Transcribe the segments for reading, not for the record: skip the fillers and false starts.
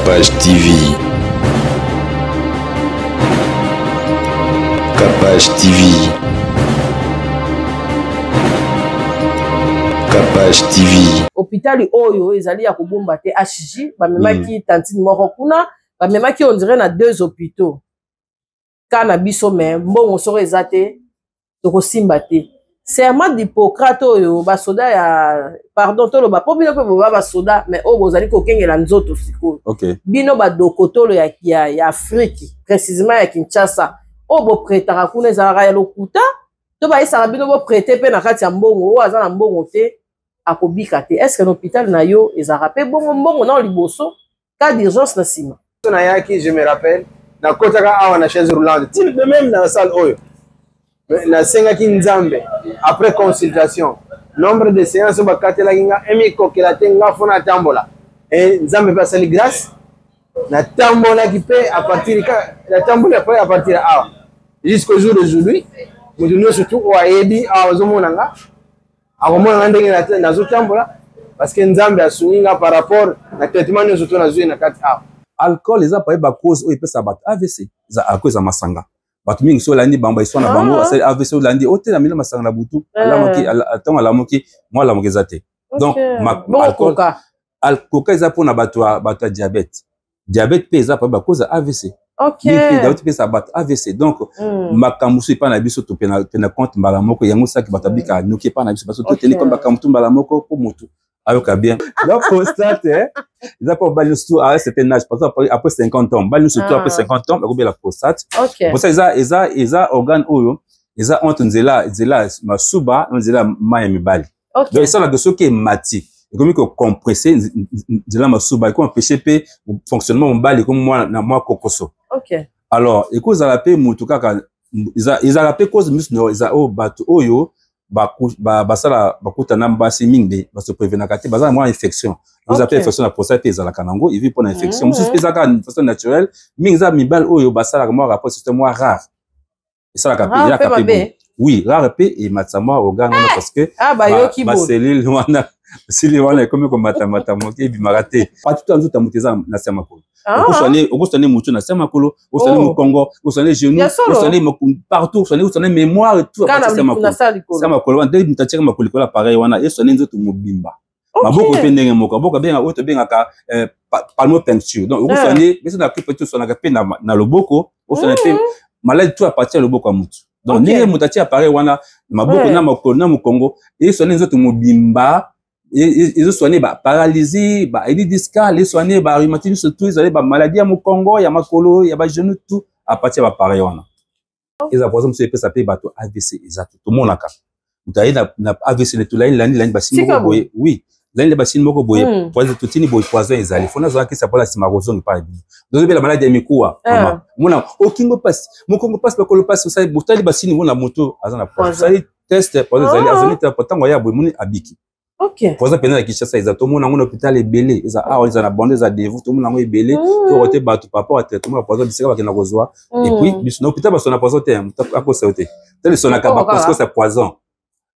Capage TV. Capage TV. Capage TV. Hôpital oyo ezali ya kobomba te HJ bamemaki tantine moko kuna bamemaki on dirait na deux hôpitaux ka na biso me mbongo soko eza te tokosimba te. Serment d'Hippocrate oyo basoda ya pardon toloba mpo bino mpe boba basoda me oyo bozali kokengela nzoto sikoyo. Bino badokotolo ya Afrique, précisément ya Kinshasa, oyo bopretaka kuna ezalaka ya lokuta to bayesaka bino boprete mpe na kati ya mbongo oyo aza na mbongo te akobika te. Est-ce que na hôpital na yo ezalaka mpe bongo mbongo na liboso cas d'urgence na nsima? Nayaki, je me rappelle, nakotaka awa na chaise roulante ti même na salle oyo nasengaki Nzambe après consultation nombre de séances oyo bakatelaki nga emikokela te nga fo natambola e Nzambe mpe asali grâce natambolaki mpe à partir natamboli après à partir awa jusqu'au jour d'aujourd'hui moto nyonso tu oyo ayebi awa azomona nga akomona nga ndenge nazotambola parce que Nzambe asungi nga par rapport na traitement nyonso to nazwi na kati awa. Alcool eza parmi ba cause oyo epesa bato AVC. Eza alcool, eza masanga. Bato mingi so olandi bango bahistoire na bango asali AVC, olandi otela mino masanga na butu, alamuki ntango alamuki mwa alamuki eza te. Donc alcool, coca eza mpona bato ya diabète. Diabète mpe eza parmi ba cause ya AVC. Diabète mpe eza bato AVC. Donc makambo mosusu epai na biso topena compte mbala moko yango saki bato abikaka noki epai na biso baso toteni comme makambo tu mbala moko mpo motu ayoka bien. Donc prostate eza mpo bali nyonso à un certain âge, par exemple après 50 ans, bali nyonso après 50 ans bakobela prostate. Prostate eza organe oyo eza entre nzela masuba na nzela mai ya mibali. Donc esalaka soki emati ekomi kocompresse nzela masuba, ekomi empêche mpe fonctionnement mobali, ekomi mwa na mwa kokoso. Alors ekozala mpe motu kaka ezalaka mpe cause mosusu eza oyo bato oyo basala bakutana basi mingi basoprevenaka te, baza na mwa infection. Eza mpe infection na prostate mpe ezalaka nango evi mpona infection mosusu mpe ezalaka façon naturelle. Mingi eza mibali oyo basalaka mwa rapport système mwa rare esalaka mpe eyaka mpe oui rare mpe ematisa mwa organe wana parce que bacellule wana cellule wana ekomi komatamata moke ebimaka te. Partie to ya nzoto ya moto eza na se ya makolo. Okoswane motu na se ya makolo, okoswane mokongo, okoswane genou, okoswane partout, okoswane mémoire et tout. Se ya makolo wana nde moto atiaka makolo likolo ya appareil wana eswane nzoto mobimba. Maboko mpe ndenge moko, maboko abenga oyo tobengaka palmopuncture. Donc okoswane biso na clip toswanaka mpe na loboko, oswane mpe maladie tout à partir ya loboko ya motu. Donc ndenge moto atie appareil wana maboko na makolo na mokongo eswane nzoto mobimba, ezosoigne ba paralysie, ba hernie discale, esoigne ba rhumatisme, surtout ezali ba maladie ya mokongo, ya makolo, ya ba genou, tout à partir ya ba appareil wana. Eza poison mosusu epesa mpe bato AVC eza te. Tomonaka moto aye na AVC ne tolani lani lani basini moko boye, oui lani basini moko boye poison totini boye poison ezali fo nazwaka kisa mpona nsima kozonga epai na bino. Tozobela maladi ya mikuwa, mama mona okingo mpasi, mokongo mpasi, makolo mpasi, osali botali basini mona moto aza na poison, osali test poison ezali, azali te ntango aya boye moni abiki. Poison mpenza na Kinshasa eza, tomona yango na hôpital ebele, eza awa, eza na bande, eza devu, tomona yango ebele. Toko te bato par rapport à traitement ya poison bisika bakenda kozwa. Et puis biso na hôpital basona poison te, moto akosa yo te te lisonaka baconséquence ya poison.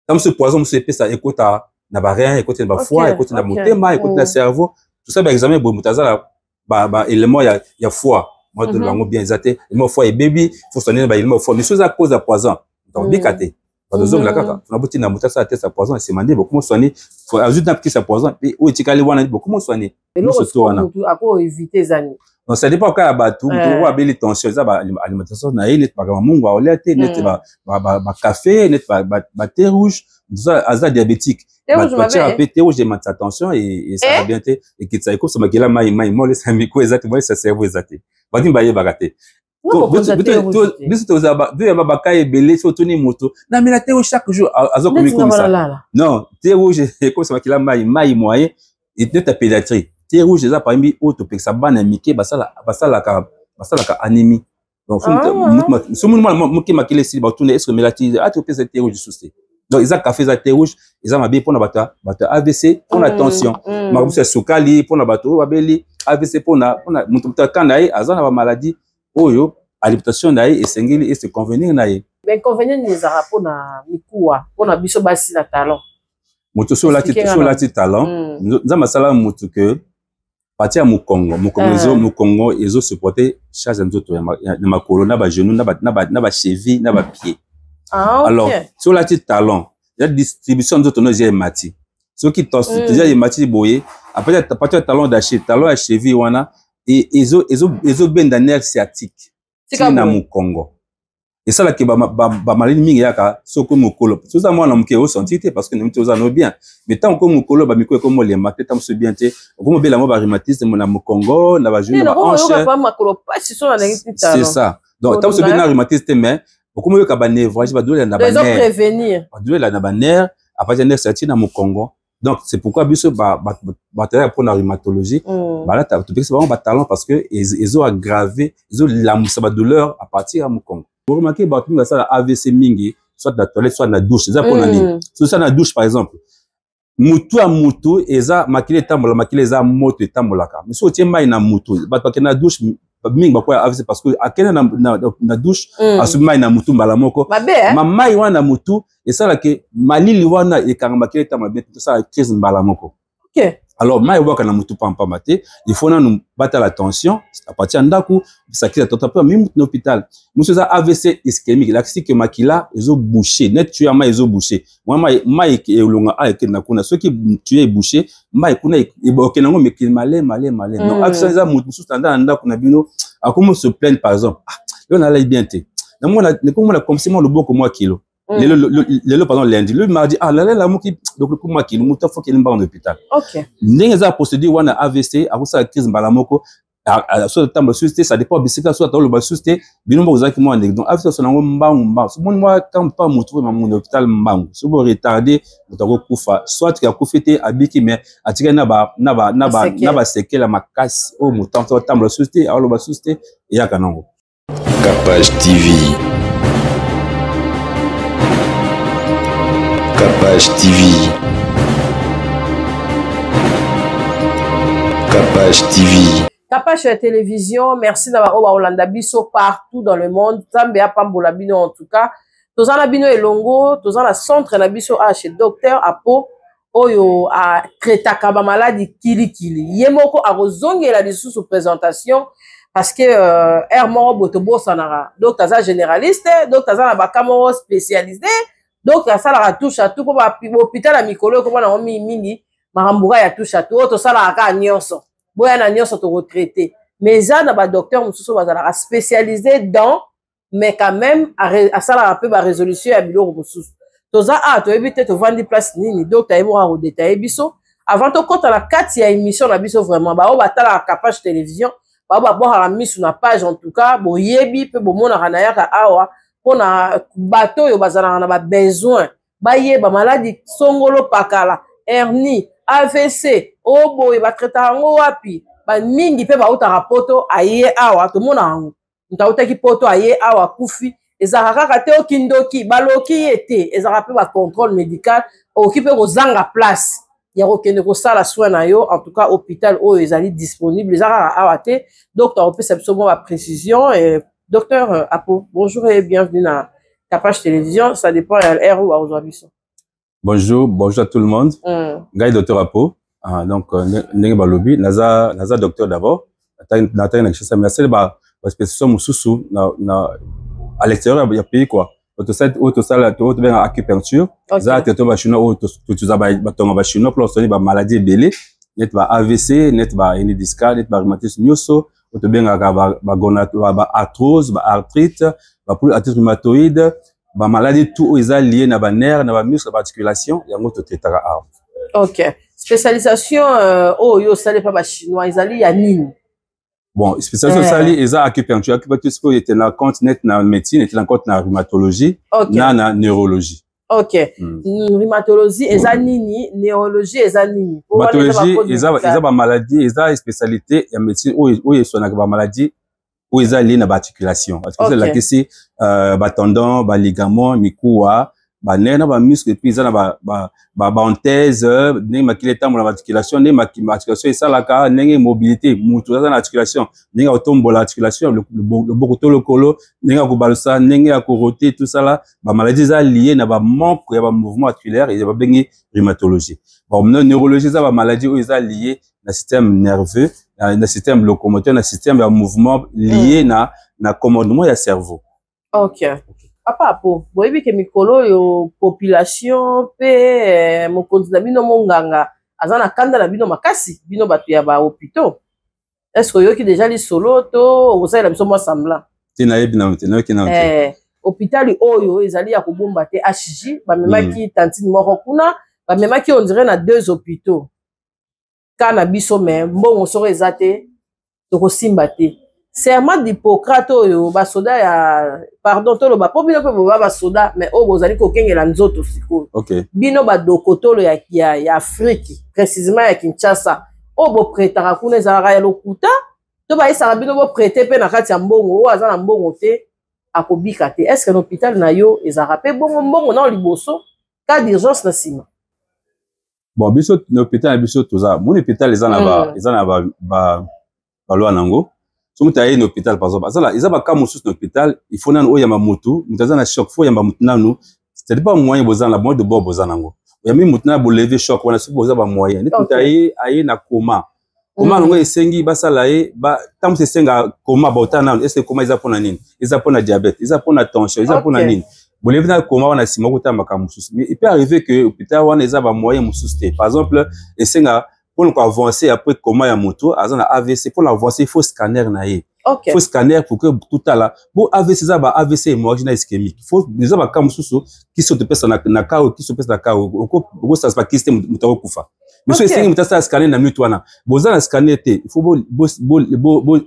Ta mosusu poison mosusu epesa ekota na barein, ekoti na bafoie, ekoti na motema, ekoti na cerveau. Tout ça baexamen boye moto aza na baélément ya foie moi toloba yango bien eza te élément foie ebebi, faut soigner na baélément foie misusu eza cause ya poison. Donc bika te bato ozongela kaka na botinda moto asala test ya poison, nsima nde bokoma soigner, azwi na kisi ya poison mpe oyo etikali wana bokoma soigner. Eloko wana akoevite ezani. Donc ça dépend kaka ya bato. Moto oyo abeli tension eza alimentation na ye, neti makambo mungu aolia te, neti bacafé, neti bathé rouge. Aza diabétique, batiaka mpe thé rouge ematisa tension, esala bien te, ekitisa ekopesa makila mai mai molesa miko eza te, molesa cerveau eza te. Bato bayebaka te, biso toyamba baka ebele. So otuni moto namela thé rouge chaque jour, azokomikomisa. Non, thé rouge ekomisa makila mai mai moyen neti ya pédiatrie. Thé rouge eza parmi oyo topekisa bana ya mike basalaka anémie. Donc so moni mwana moke makila esili, batuna est ce que omela ti ati opesa thé rouge lisusu te. Donc eza café, eza thé rouge, eza mabe mpona bato ya AVC, mpona tension, makambo mosusu ya sukali, mpona bato oyo babeli AVC, mpona moto aka na ye aza na bamaladie oyo alimentation na ye esengeli ese convenir na ye. Bainconvénient nini ezalaka mpona mikuwa, mpona biso basi na talon? Moto so olati talon, Nzambe asala motu ke Partie ya mokongo, mokongo ezo mokongo ezo supporter charge ya nzoto ya makolo na ba genoux na ba cheville na ba pied. Ah, okay. Alors soki olati talon, ya distribution nzoto no eza emati. Soki eza emati boye, à partir ya talon d'Achille, talon ya cheville wana ezo ezo ezobenda nerf sciatique Tika na boye. mokongo. Esalaki bamaladi mingi eyaka soki mokolo. Soki oza mwana moke, osentir te parce que nemi te, oza no bien. Mais ntango okomi mokolo, bamikolo ekomi olemba te, ntango mosusu bien te, okomi obela yango, barhumatisme na mokongo, na bagenou, Te, na nakomi bahanche. koyoka pa makolo pasi so nalingi ti C'est talon. ça. Donc ntango mosusu Kolinga, obi na rhumatisme te, mais okomi oyoka banévralgie, badouleur na Donc, ezo banerf, prévenir. badouleur na banerf à partir ya nerf sciatique na mokongo. Donc c'est pourquoi biso batayaka mpona rhumatologie, balata, topekisi bango batalon parce que ezo aggrave, ezolamusa badouleur à partir ya mokongo. Oremarquer, bato mingi basala AVC mingi soit na toilette, soit na douche. Eza mpona nini? Soki osala na douche par exemple, mutu ya mutu eza makila etambola, makila eza moto etambolaka. Mais soki otie mai na mutu, bato bakende na douche mingi bakoya AVC parce que akende na douche, asubi mai na mutu mbala moko. Mabe, eh? Ma mai wana na mutu esalaka malili wana ekanga makila etambola bien, tosala crise mbala moko. Alors mai ebwaka na mutu pampamba te. Il faut nanu batala tension à partir ya ndako, sakila toto mpe mimi mutu na hôpital. Mosusu eza AVC ischémique, elakisi ke makila ezobouche net tuyau ya mai, ezobouche mwa mai, mai elonga a ekende na kuna. Soki tuyau ebouche, mai kuna okende yango mekili male male male. Donc AVC eza mutu mosusu anda na ndako na bino, akomi se plaindre par exemple: "Ah, lelo nalali bien te, namona nakomona comme si mwa loboko mwa kilo." Lelo, pardon, lundi, le mardi: "Ah, lalela moki loboko mwa kilo." Moto afokeli mbango na hôpital. Ndenge eza procédure wana, AVC akosala crise mbala moko. So atambola susu te, ça dépend bisika, so ataloba susu te, bino moko ozalaki mwa ndenge. Donc AVC osala yango mbangu mbangu. So moni mwa kampa motu oyo mamungu na hôpital mbangu. So bo retarde, moto akokufa, soit ke akufi te, abiki, mais atikali Basekele. na basekele ya makasi oyo moto atambola susu te, aloba susu te, eyaka nango. Capage TV. Capage TV. Capage TV. Capage ya télévision, merci na baoyo baolanda biso partout dans le monde. Nzambe apambola bino. En tout cas, toza na bino elongo. Toza na centre na biso a chez docteur Apo oyo atraitaka bamaladi kilikili. Ye moko akozongela lisusu présentation parce que heure moko boye tobosanaka. Docteur aza généraliste, docteur aza na baka moko spécialisé, donc asalaka touche à tout, mpo bahôpital ya mikolo ekoma nango mingimingi makambo kaka ya touche à tout oyo tosalaka kaka nyonso, boya na nyonso tokotraite. Mais eza na badocteur mosusu oyo bazalaka spécialisé dans, mais quand même asalaka mpe barésolution ya biloko mosusu. Toza awa, toyebi te tovandi place nini. Docteur ayebi moko akodétailler biso avant tokɔta na kati ya émission na biso. Vraiment, baoyo batalaka Capage Télévision, baoyo babwakaka misu na page, en tout cas boyebi mpe bomonaka na yaka awa mpona bato oyo bazalaka na babesoin bayeba maladi songolo pakala, hernie, AVC oyo boye batraitaka yango wapi. Bamingi mpe bautaka poto aye awa, tomona yango, moto autaki poto aye awa akufi. Ezalaka kaka te okindoki baloki ye te, ezalaka mpe bacontrôle médical. Okoki mpe kozanga place ya kokende kosala soin na yo. En tout cas, hôpital oyo ezali disponible, eza kaka awa te. Docteur akopesa biso mwa baprécision. Docteur Apo, bonjour et bienvenue na Capage Télévision. Ça dépend ya heure oyo akozwa biso. Bonjour, bonjour à tout le monde. Ngai docteur Apo. Ah, donc ndenge balobi, naza docteur d'abord, natangi na Kinshasa, mais nasali baspécialisation mosusu na à l'extérieur ya pays quoi. Tosali oyo tosala, oyo tobenga acupuncture. Eza traitement bachinois oyo toza batonga bachinois mpona kosali bamaladi ebele neti ba AVC, neti ba hernie discale, neti ba rhumatisme nyonso oyo tobengaka ba arthrose, ba arthrite, ba arthrite rhumatoïde, bamaladi tout oyo eza lié na banerf, na bamuscle, na baarticulation, yango totraitaka awa. Ok, spécialisation oyo osali mpa bachinois ezali ya nini? Bon, spécialisation osali eza acupuncture. Acupuncture sikoyo ete na compte net na médecine, ete na compte na rhumatologie na neurologie. Ok. Rhumatologie eza nini? Neurologie eza nini? Po wana eza Rhumatologie bacause eza médicale. Eza bamaladi, eza spécialité ya médecine oyo eswanaka bamaladi oyo eza lié na baarticulation. Articulation elakisi batendon, baligament, mikuwa. Banerf na bamuscle, et puis eza na baenthèse, ndenge makila etambola, baarticulation, ndenge articulation esalaka, ndenge mobilité. Mutu aza na articulation, ndenge akotombola articulation, loboko to lokolo, ndenge akobalusa, ndenge ya koroter, tout ça là. Bamaladi eza lié na bamanque ya bamouvement articulaire, eza babengi rhumatologie. Bon, neurologie eza bamaladi oyo eza lié na système nerveux, na système locomoteur, na système ya mouvement lié na commandement ya cerveau. Ok, papa Apo, boyebi ke mikolo oyo population mpe mokonzi na bino monganga aza na kanda na bino makasi, bino bato ya bahôpitaux. Est ce que oyoki déjà lisolo to okosalela biso mwa semblant? Te, nayebi nano te, nayoki nano te. Hôpital oyo ezali ya kobomba te, HJ, bamemaki tantine moko kuna, bamemaki on dirait na deux hôpitaux ka na biso, mais mbongo soko eza te, tokosimba te. Serment d'Hippocrate oyo basoda ya, pardon, toloba mpo bino mpe boba basoda, mais oyo bozali kokengela nzoto sikoyo, bino badokotolo ya Afrique, précisément ya Kinshasa, oyo boprêtaka kuna, ezalaka ya lokuta to bayesaka bino boprêter mpe na kati ya mbongo? Oyo aza na mbongo te akobika te. Est ce que na hôpital na yo ezalaka mpe bongo, mbongo nao liboso, cas d'urgence na nsima? Bon, biso na hôpital na biso, toza moni hôpital eza na ba eza na ba baloi nango. So moto aye na hôpital, par exemple, azala eza baka mosusu na hôpital, il faut nanu oyamba motu. Moto aza na choc, faut oyamba motu nanu. C'est-à-dire pas moyen boza na moyen de bord, boza nango, oyambi motu na bolever choc wana. Soki boza bamoyen neti moto aye na coma, coma nango esengi basala ye ntango mosu esenga coma, baotala nanu est ce coma eza mpona nini, eza mpona diabète, eza mpona tension, eza mpona nini. Bolever na coma wana, nsima okotala makambo mosusu. Mais il peut arriver que hôpital wana eza bamoyen mosusu te. Par exemple, esenga mpona koavancer après coma ya moto aza na AVC, mpona avancer il faut scanner na ye. Faut scanner pour que totala bo AVC eza ba AVC hémorragie na ischémique. Faut eza baka mosusu, kisi oyo topesa na ka oyo, kisi opesa na ka oyo, okosala bakisi te, moto akokufa. Mais so esengi moto asala scanner na minute wana, boza na scanner te, il faut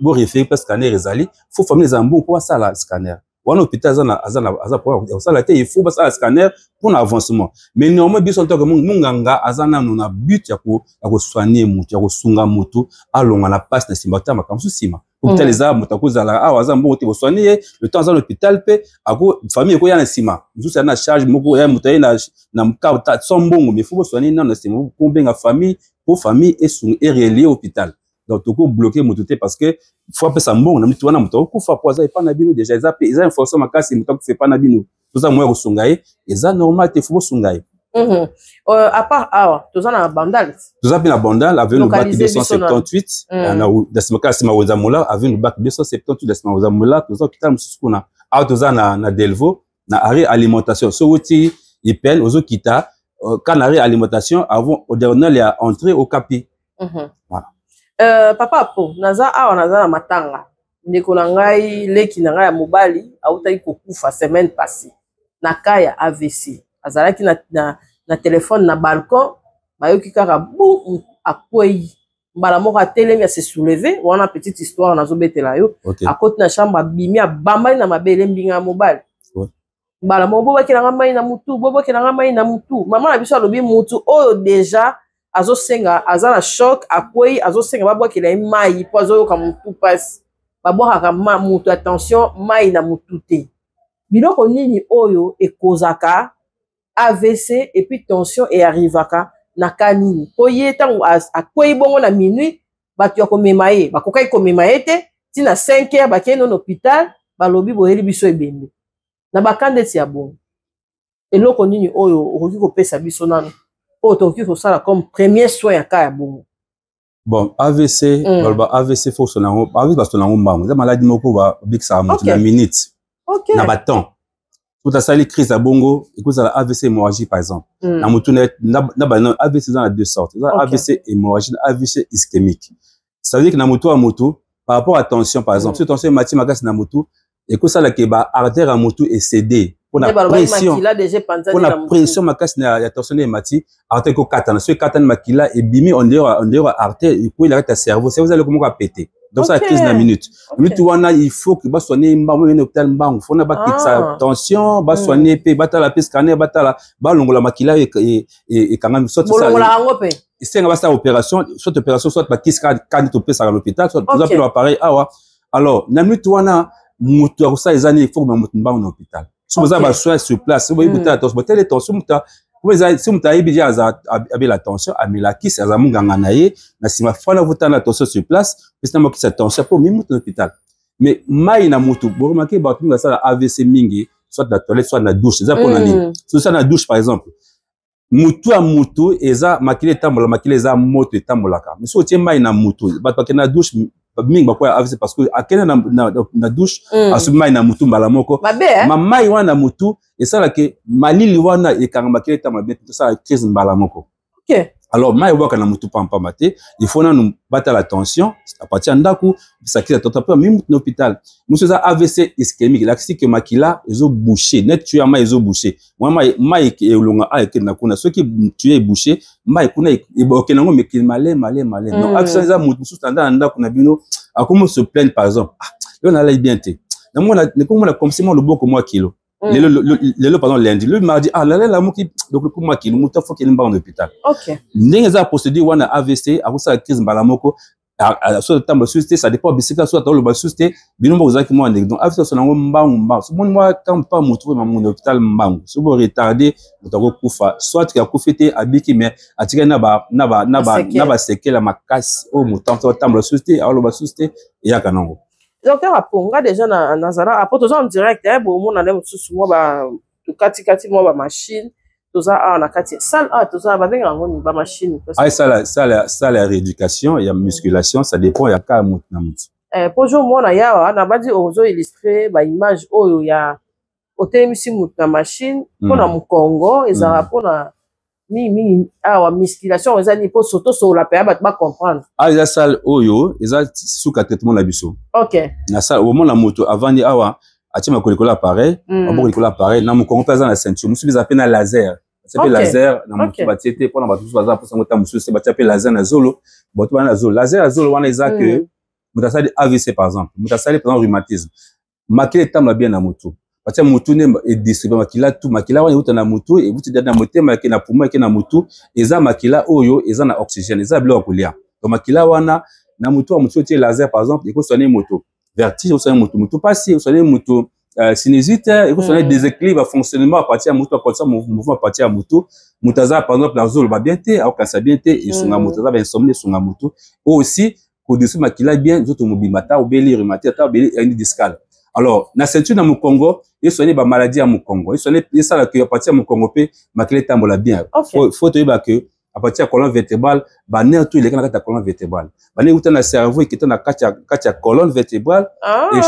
boréférer mpe scanner ezali. Faut famille ezala mbongo mpo basala scanner wana. Hôpital aza problème ya kosala te, il faut basala scanner mpona avancement. Mais néanmoins, biso ntango monganga aza nano na but ya kosoigner motu, ya kosunga motu alonga na mpasi, na nsima ata makambo mosusu nsima. Hôpital eza moto akozala awa, aza mbongo te, bosoigner ye le temps aza na hôpital, mpe ako famille ekoya na nsima. Mosusu aza na charge moko ya moto aye na ka sans mbongo, mais faut bosoigner nano, na nsima kobenga famille po famille esunga erelier hôpital. Donc tokobloquer moto te parce que faut apesa mbongo na mitu wana. Moto akokufa po aza epai na bino déjà, eza pe eza information makasi. Moto akufa epai na bino, toza moya kosunga ye, eza normal te, faut bosunga ye. À part awa, toza na Bandal. Toza mpe na Bandal, avenue Lubaki 278, na nsima kaka nsima Wenza Mola, avenue Lubaki 278, na nsima Wenza Mola. Toza hôpital mosusu kuna. Awa toza na Delvaux, na arrêt alimentation. So wuti IPN, ozokita ka na arrêt alimentation, avant au dernier ya entrée au Capi. Voilà. Papa Apo, naza awa, naza na matanga. Ndeko na ngai, leki na ngai ya mobali autaki kokufa semaine passée na ka ya AVC. Azalaki na telefone na balcon, bayoki kaka bu, akwei mbala moko, atelemi, ase soulever. Wana petite histoire nazobetela yo. Akoti na chambre, abimi, abambani na mabele, mbinga ya mobali. Mbala moko: "Bobakelanga mai na mutu, bobakelanga mai na mutu." Mama na biso alobi mutu oyo déjà azosenga, aza na choc, akwei, azosenga babwakela ye mai mpo azoyoka mutu mpasi. Babwakaka mutu attention mai na mutu te. Biloko nini oyo ekozaka AVC et puis tension earrivaka na ka nini? Mpo ye ntango akwei bongo na minuit, bato ya komema ye bakokaki komema ye te. Ntina 5 heures bakei no na hôpital, balobi boyeli biso ebembe. Na baka ndeti ya bongo, eloko nini oyo okoki kopesa biso nano, oyo tokoki kosala comme premier soin ya ka ya bongo? Bon, AVC, baloba AVC faut osona yango. AVC basona yango mbango, eza maladi moko babikisaka moto na minute, na batemps. Soki asali crise ya bongo, ekozala AVC hémorragie par exemple na motu na ba AVC eza na deux sortes: eza AVC hémorragie na AVC ischémique. Ça veut dire que na motu ya motu, par rapport à tension par exemple, soki tension emati makasi na motu, ekosalaka ba artère ya motu ecéder mpona pression, mpona pression makasi ya tension nde emati, artère ekokatana. Soki ekatani, makila ebimi en dehors ya artère, ekweli na kati ya cerveau. Cerveau eza eloko moko ya pete. Donc ça, crise na minute wana, il faut que basoigne mbangu, oyene hôpital mbangu. Fona bakitisa tension, basoigne mpe batala mpe scanner, batala balongola makila ekangami. Soit esenga basala opération, soit opération, soit bakisi kaka nde topesaka na hôpital, soit toza mpe na appareil awa. Alors na minute wana, moto akosala eza nini? Faut komema moto mbangu na hôpital. Soki boza basoin sur place, soki boyebi kotala tension, botali tension moto si moto ayebi deja aza abela tension, amela kisi, aza monganga na ye na nsima fana votala na tension sur place, pesi na mokisi ya tension mpo omemi moto na hôpital. Mais mai na motu, boremarquer bato mingi basala AVC mingi soit na toilette, soit na douche. Eza mpona nini? Soki osala na douche par exemple, mutu ya mutu eza makila etambola, makila eza moto etambolaka. Mais soki otie mai na mutu, bato bakende na douche mingi bakoya AVC parce que akende na douche, asubi mai na mutu mbala moko. Mabe, eh? Ma mai wana na mutu esalaka malili wana ekanga makila etambola bien, tosala crise mbala moko. Alors mai ebwaka na mutu pampamba te, il faut nanu batala tension à partir ya ndako, sakila toto mpe amemi mutu na hôpital. Mosusu eza AVC ischémique, elakisi ke makila ezobouche net tuyau ya mai ezobouche. Mwa mai, mai elonga a ekende na kuna, soki tuyau ebouche, mai kuna okende yango mekili male male male. Donc AVC eza mutu mosusu anda na ndako na bino akomi se plaindre par exemple: ah, lelo nalali bien te, namona nakomona comme si mwa loboko mwa kilo. Lelo, pardon, lundi, le mardi, ah, lala lamuki loboko mwa kilo, moto afokeli mbango na hôpital. Ndenge eza procédure wana, AVC akosala crise mbala moko, so atambola susu te, ça dépend bisika, so ataloba susu te, bino moko ozalaki mwa ndenge. Donc AVC osala yango mbangu mbangu. So moni mwa kampa motu oyo mamungu na hôpital mbangu, so bo retarde, moto akokufa, soit akufi te, abiki, mais atikali na baséquelles ya makasi oyo moto atambola susu te, aloba susu te, eyaka nango. Docteur Apo, nga déjà nazala Apo, toza en direct, eh, bomona nde mosusu mwa ba tokatikati mwa bamachine. Toza awa na kati ya salle awa, toza babengaka yango nini, bamachine? Ah, salle ya rééducation ya musculation, ça dépend ya kaka motu na motu. Eh, po jo omona yawa nabandi ozo illustre baimage oyo ya otelemisi motu na machine mpona mokongo, ezalaka mpona mingimingi awa musculation. Eza nini? Mpo tosolola mpe ya bato bacomprendre. Awa eza salle oyo eza suka traitement na biso. Na salle omona moto avandi awa, atie makolo likolo ya appareil, maboko likolo ya appareil, na mokongo mpe aza na ceinture. Mosusu eza mpe na laser, batia mpe laser na motu. Batie te mpona bato mosusu baza mposa ngo ta mosusu te, batia mpe laser na zolo. Bato bana na zolo, laser ya zolo wana eza ke moto asali AVC par exemple, moto asali par exemple rhumatisme, makila etambola bien na motu, batia motu nde edistribue makila tu. Makila wana euta na motu, euti na motema, eke na poumon, eke na motu. Eza makila oyo eza na oxygène, eza biloko ya kolia. Donc makila wana na motu ya motu, otie laser par exemple, ekosoigne moto vertige, ekosoigne motu motu pasi, ekosoigne motu sinusite, ekosoigne déséquilibre ya fonctionnement à partir ya motu, akotia mouvement à partir ya motu. Moto aza par exemple azoloba bien te, akokanisa bien te, esunga moto aza bainsomnie, esunga motu oyo aussi kodistribue makila bien nzoto mobimba, ata obeli rhumatisme, ata obeli hernie discale. Alors na ceinture na mokongo esoigne bamaladi ya mokongo, esoigne, esalaka à partir ya mokongo mpe makila etambola bien. Faut toyeba ke à partir ya colonne vertébrale, banerf tout eleka na kati ya colonne vertébrale, banerf euta na cerveau, ekita na kati ya colonne vertébrale. Et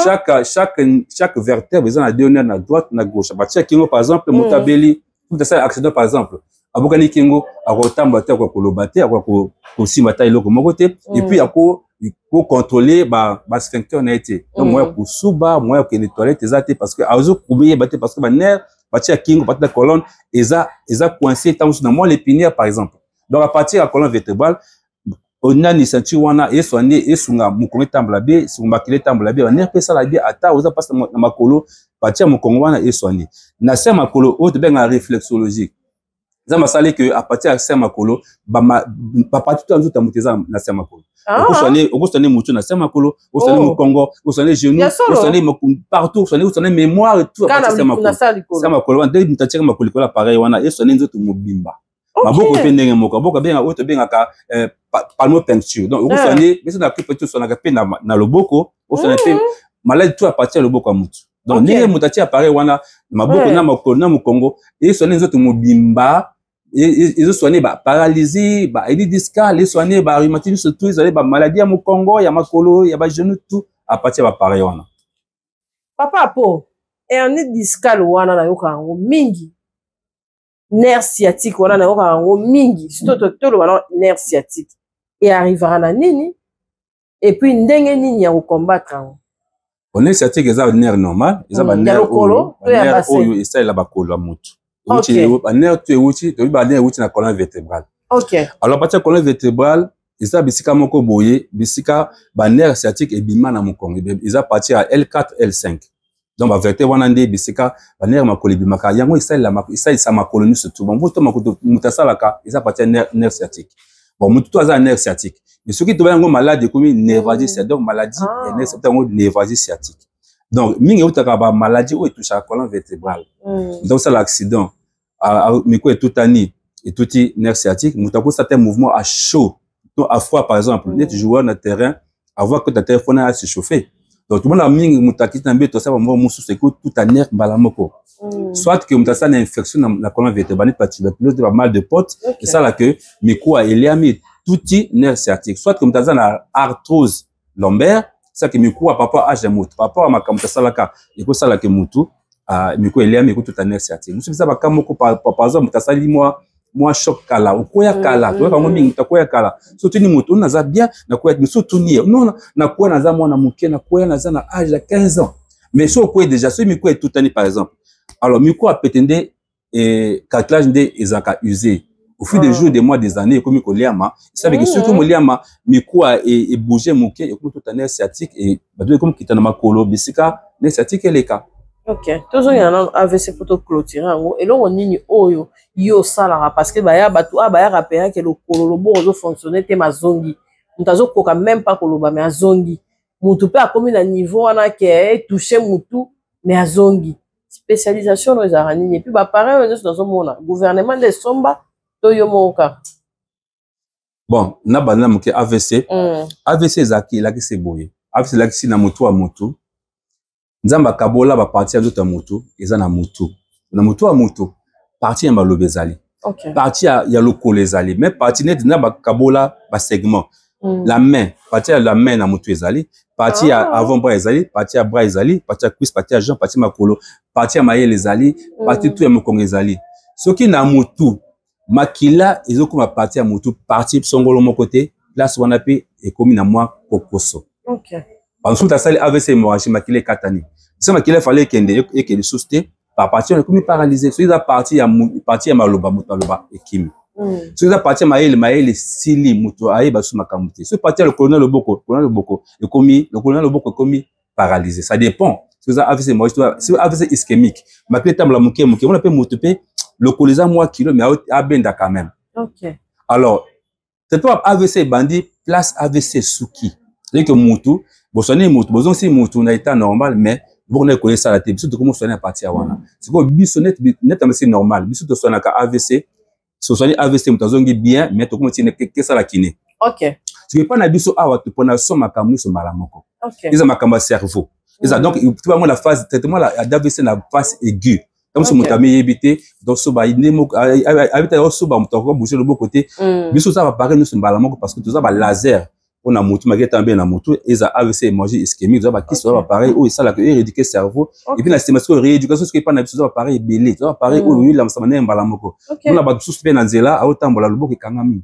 chaque vertèbre eza na deux nerfs, na droite, na gauche. À partir ya kingo par exemple, moto abeli, moto asali accident par exemple, abokani kingo, akotambola te, akoka koloba te, akoka kosimba ta eloko moko te, et puis ako kocontrôle basphincter na ye te. Donc moyen ya kosuba, moyen ya kokende toilette eza te, parce que azokomiyeba te, parce que banerf partir ya kingo, partir ya colonne eza coincé ntango mosusu na moelle épinière par exemple. Donc à partir ya colonne vertébrale, onani ceinture wana esoigne, esunga mokongo etambola bien, esunga makila etambola bien, banerf mpe esala bien. Ata oza mpasi na makolo, partir ya mokongo wana esoigne. Na se ya makolo oyo tobengaka réflexologie, Nzambe asali ke à partir ya se ya makolo, bapartie to ya nzoto ya moto eza na se ya makolo. Okosoigne motu na se ya makolo, okosoigne mokongo, okosoigne genou, okosoigne partout, okosoigne mémoire et tout à partir ya makolo. Se ya makolo wana nde moto atiaka makolo likolo appareil wana, esoigne nzoto mobimba. Maboko mpe ndenge moko, maboko abenga oyo tobengaka palmopuncture. Donc okosoigne biso na acupuncture, osoignaka mpe na loboko, osoigne mpe maladie tout à partir ya loboko ya motu. Donc ndenge moto atie appareil wana maboko na makolo na mokongo, esoigne nzoto mobimba, ezosoigne baparalysie, bahernie discale, esoigne barhumatisme, surtout ezali bamaladie ya mokongo, ya makolo, ya bagenou, tout à partir ya baappareil wana. Papa Apo, hernie discale wana nayoka yango mingi, nerf sciatique wana nayoka yango mingi. Surtout toloba na nerf sciatique, earrivaka na nini et puis ndenge nini ya kocombattre yango? Nerf sciatique eza nerf normal, eza banerf oyo esalela bakolo ya motu. Banerf to ewuti, toyebi banerf ewuti na colonne vertébrale. Alors partir ya colonne vertébrale, eza bisika moko boye, bisika banerf sciatique ebima na mokongo, eza partir ya L4 L5. Donc bavertèbre wana nde bisika banerf makolo ebimaka. Yango esalisa makolo nyonso tu. Bon, to makolo moto asalaka eza partir ya nerf sciatique. Bon, motu to aza na nerf sciatique, mais soki toba yango malade, ekomi névralgie sciatique. Donc maladie ya nerf sciatique, yango névralgie sciatique. Donc mingi eutaka bamaladie oyo etouchaka colonne vertébrale. Moto akosala accident, miko etutani, etuti nerf sciatique, moto akosala te mouvement à chaud to à froid par exemple, neti joueur na terrain, avant akota terrain fona a s'échauffer. Donc tomona mingi moto akiti na mbeto, asala mouvement mosusu, ekotuta nerf mbala moko. Soit que moto asala na infection na colonne vertébrale, neti batuberculose, ba mal de Pott, esala que mikuwa eliami, etuti nerf sciatique. Soit que moto aza na arthrose lombaire, esalaka mikuwa par rapport âge ya motu, par rapport ya makambo moto asalaka, ekosalaka motu mikuwa eliami, ekotuta nerf sciatique. Mosusu eza baka moko, par exemple moto asali mwa choc kala, okoya kala, toyoka yango mingi, moto akoya kala. So otuni moto ono naza bien, nakoya, mosusu otuni ye non, nakoya naza mwana moke, nakoya naza na âge ya 15 ans. Mais so okoya déjà, soki mikuwa etutani par exemple, alors mikuwa apete nde cartilage nde ezalaka usé au fil des jours, des mois, des années, ekomi koliama. Esalaki soki moliama mikuwa ebouge moke, ekomi tota nerf sciatique, bato ekomi kita na makolo bisika nerf sciatique eleka. Ok, tozongela nano AVC mpo toclôture yango. Eloko nini oyo yo osalaka? Parce que baya bato oyo bayaka peyake lokolo, loboko ozofonctionne te, mazongi, moto azokoka même pas koloba, mais azongi. Motu mpe akomi na niveau wana ke etouche motu, mais azongi. Spécialisation oyo ezalaka nini? Et puis baappareil oyo nyonso nazomona, gouvernement nde esomba to yo moko kaka? Bon, na banda moke AVC. AVC ezalaki, elakisi boye: AVC elakisi na motu ya motu, Nzambe akabola bapartie ya nzoto ya motu. Eza na motu, na motu ya motu, partie ya maloba ezali, partie ya lokolo ezali, mais partie neti na bakabola basegment. La main, partie ya la main na motu ezali, partie ya avant bras ezali, partie ya bras ezali, partie ya cuisse, partie ya jambe, partie ya makolo, partie ya mayele ezali, partie tu ya mokongo ezali. Soki na motu makila ezokoma partie ya motu, partie songolo moko te, place wana mpe ekomi na mwa kokoso. Bamosusu asali AVC hémorragie, makila ekatani, so makila efale ekende, ekende lisusu te, par partie wana ekomi paralysé. Soki eza partie ya maloba, moto aloba ekimi. Soki eza partie ya mayele, mayele esili, moto ayeba so makambo te. Soki partie ya lokolo na loboko, lokolo na loboko ekomi, lokolo na loboko ekomi paralysé. Ça dépend. Soki eza AVC hémorragie, soki AVC ischémique, makila etambola moke moke, mona mpe moto mpe lokolo eza mwa kilo, mais abenda quand même. Alors traitement AVC ebandi place AVC esuki, c'est que mutu boswani, mutu bozongisi mutu na état normal, mais bongo na ekoya esala te. Biso tokomi oswani ya partie ya wana. Sikoyo biso net amesi normal, biso toswanaka AVC, soswani AVC, moto azongi bien, mais tokomi tina kesala kiné. Sikoyo epai na biso awa, topona so makambo nyonso mbala moko. Eza makambo ya cerveau eza. Donc to bango na phase traitement ya d'AVC na phase aiguë, ntango so moto amiyebi te, donc so nde moko ayebi te, osoba moto akoka bouger loboko te. Biso toza baappareil nyonso mbala moko, parce que toza balaser mpona motu makili etambe na motu. Eza AVC hémorragie ischémique, toza bakisi, toza baappareil oyo esalaka erééduquer cerveau. Et puis na nsima sikoyo rééducation. Soki epai na biso toza baappareil ebele, toza baappareil oyo oyelamisama ndenge mbala moko. Mpona bato mosusu mpe na nzela aotambola, loboko ekangami.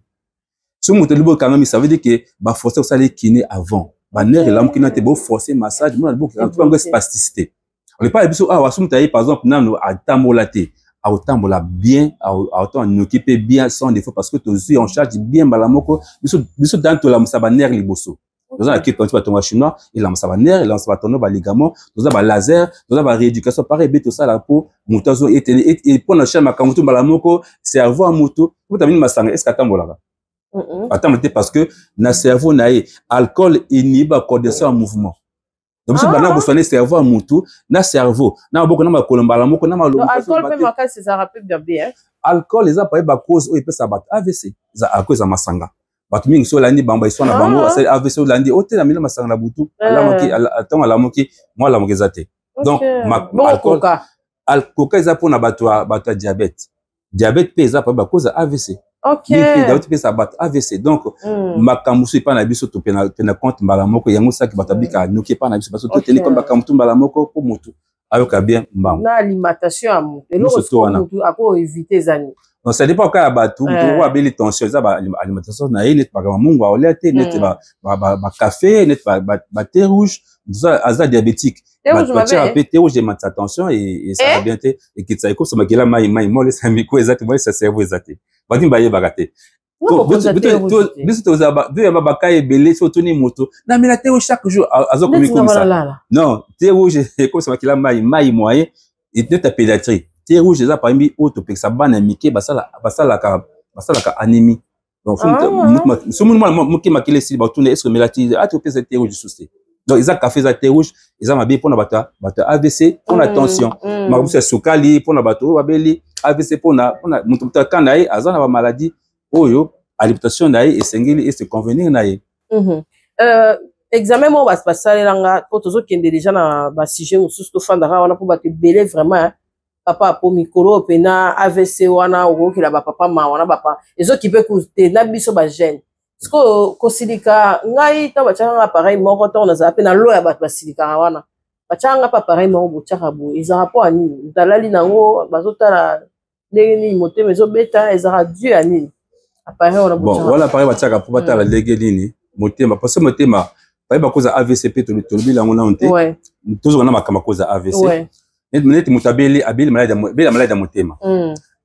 Soki moto loboko ekangami, ça veut dire que baforce kosala kiné avant, banerf elamuki na te, boforce massage, mona loboko ekangami, bango spasticité. Epai na biso awa, so moto aye par exemple nano atambola te, akotambola bien, akotambola noki mpe bien, sans défaut, parce que tozwi en charge bien mbala moko. Biso tani tolamusa banerf liboso. Toza na kipe batonga chinois, elamusa banerf, elamusa batendon, baligament. Toza balaser, toza barééducation par ebe tosala mpo moto azo mpona chaine makambo to mbala moko. Cerveau ya moto, moto amini masanga, est ce que atambolaka? Atambola te, parce que na cerveau na ye alcool inhibe coordination ya mouvement. Donc biso banda koswane cerveau ya motu na cerveau na maboko na makolo mbala moko na malongo. Alcool mpe makasi ezalaka mpe bien? Alcool eza paye bacause oyo epesaka bato AVC. Eza alcool, eza masanga. Bato mingi so olandi bango bahistoire na bango, asali AVC, olandi otela mila masanga na butu, alamuki, ntango alamuki mwa alamuki eza te. Donc alcool eza mpona bato ya diabète. Diabète mpe eza paye bacause ya AVC. Diabète mpe eza bato AVC. Donc makambo mosusu epai na biso topena compte mbala moko. Yango saki bato abikaka noki epai na biso, parce toteni comme makambo tu mbala moko mpo motu ayoka bien mbango. Na alimentation ya motu, eloko motu akoevite eza nini? Donc ça dépend kaka ya bato. Moto oyo abeli tension, eza baalimentation na ye, neti makambo mungu aolia te, neti bacafé, neti bathé rouge. Aza diabétique, batiaka mpe thé rouge, ematisa tension, esala bien te, ekitisa, ekopesa makila mai mai, molesa miko eza te, molesa cerveau eza te. Bato bayebaka te. Biso toyamba baka ebele. So otuni moto, namela thé rouge chaque jour, azokomikomisa. Non, thé rouge ekopesa makila mai mai moyen neti ya pédiatrie. Thé rouge eza parmi oyo topekisa bana ya mike, basalaka anémie. Donc so moni mwana moke makila esili, batuna est ce que omela ti ati, opesa thé rouge lisusu te. Donc eza café, eza thé rouge, eza mabe mpona bato ya AVC, mpona tension, makambo mosusu ya sukali, mpona bato oyo babeli AVC, mpona moto aka na ye aza na bamaladie oyo alimentation na ye esengeli ese convenir na ye. Examen moko basalelanga mpo tozokende déjà na basujet mosusu, tofandaka wana mpo bato ebele vraiment, papa, po mikolo oyo mpena AVC wana okokela bapapa mawa na bapa ezokipe te na biso bajeune. Sikoyo kosilika, ngai ntango batiaka nga appareil moko, ntango nazala mpe na lo ya bato basilikaka wana, batiaka nga mpe appareil moko botiaka boye, ezalaka mpo ya nini? Moto alali nango, bazotala ndenge nini motema ezobeta, ezalaka dû ya nini appareil wana? Bon, wana appareil batiaka mpo batala ndenge nini motema, parce que motema bayeba koza AVC mpe tolobi yango nano te. Tozonga na makambo akoza AVC. Neti moto abeli maladie ya motema,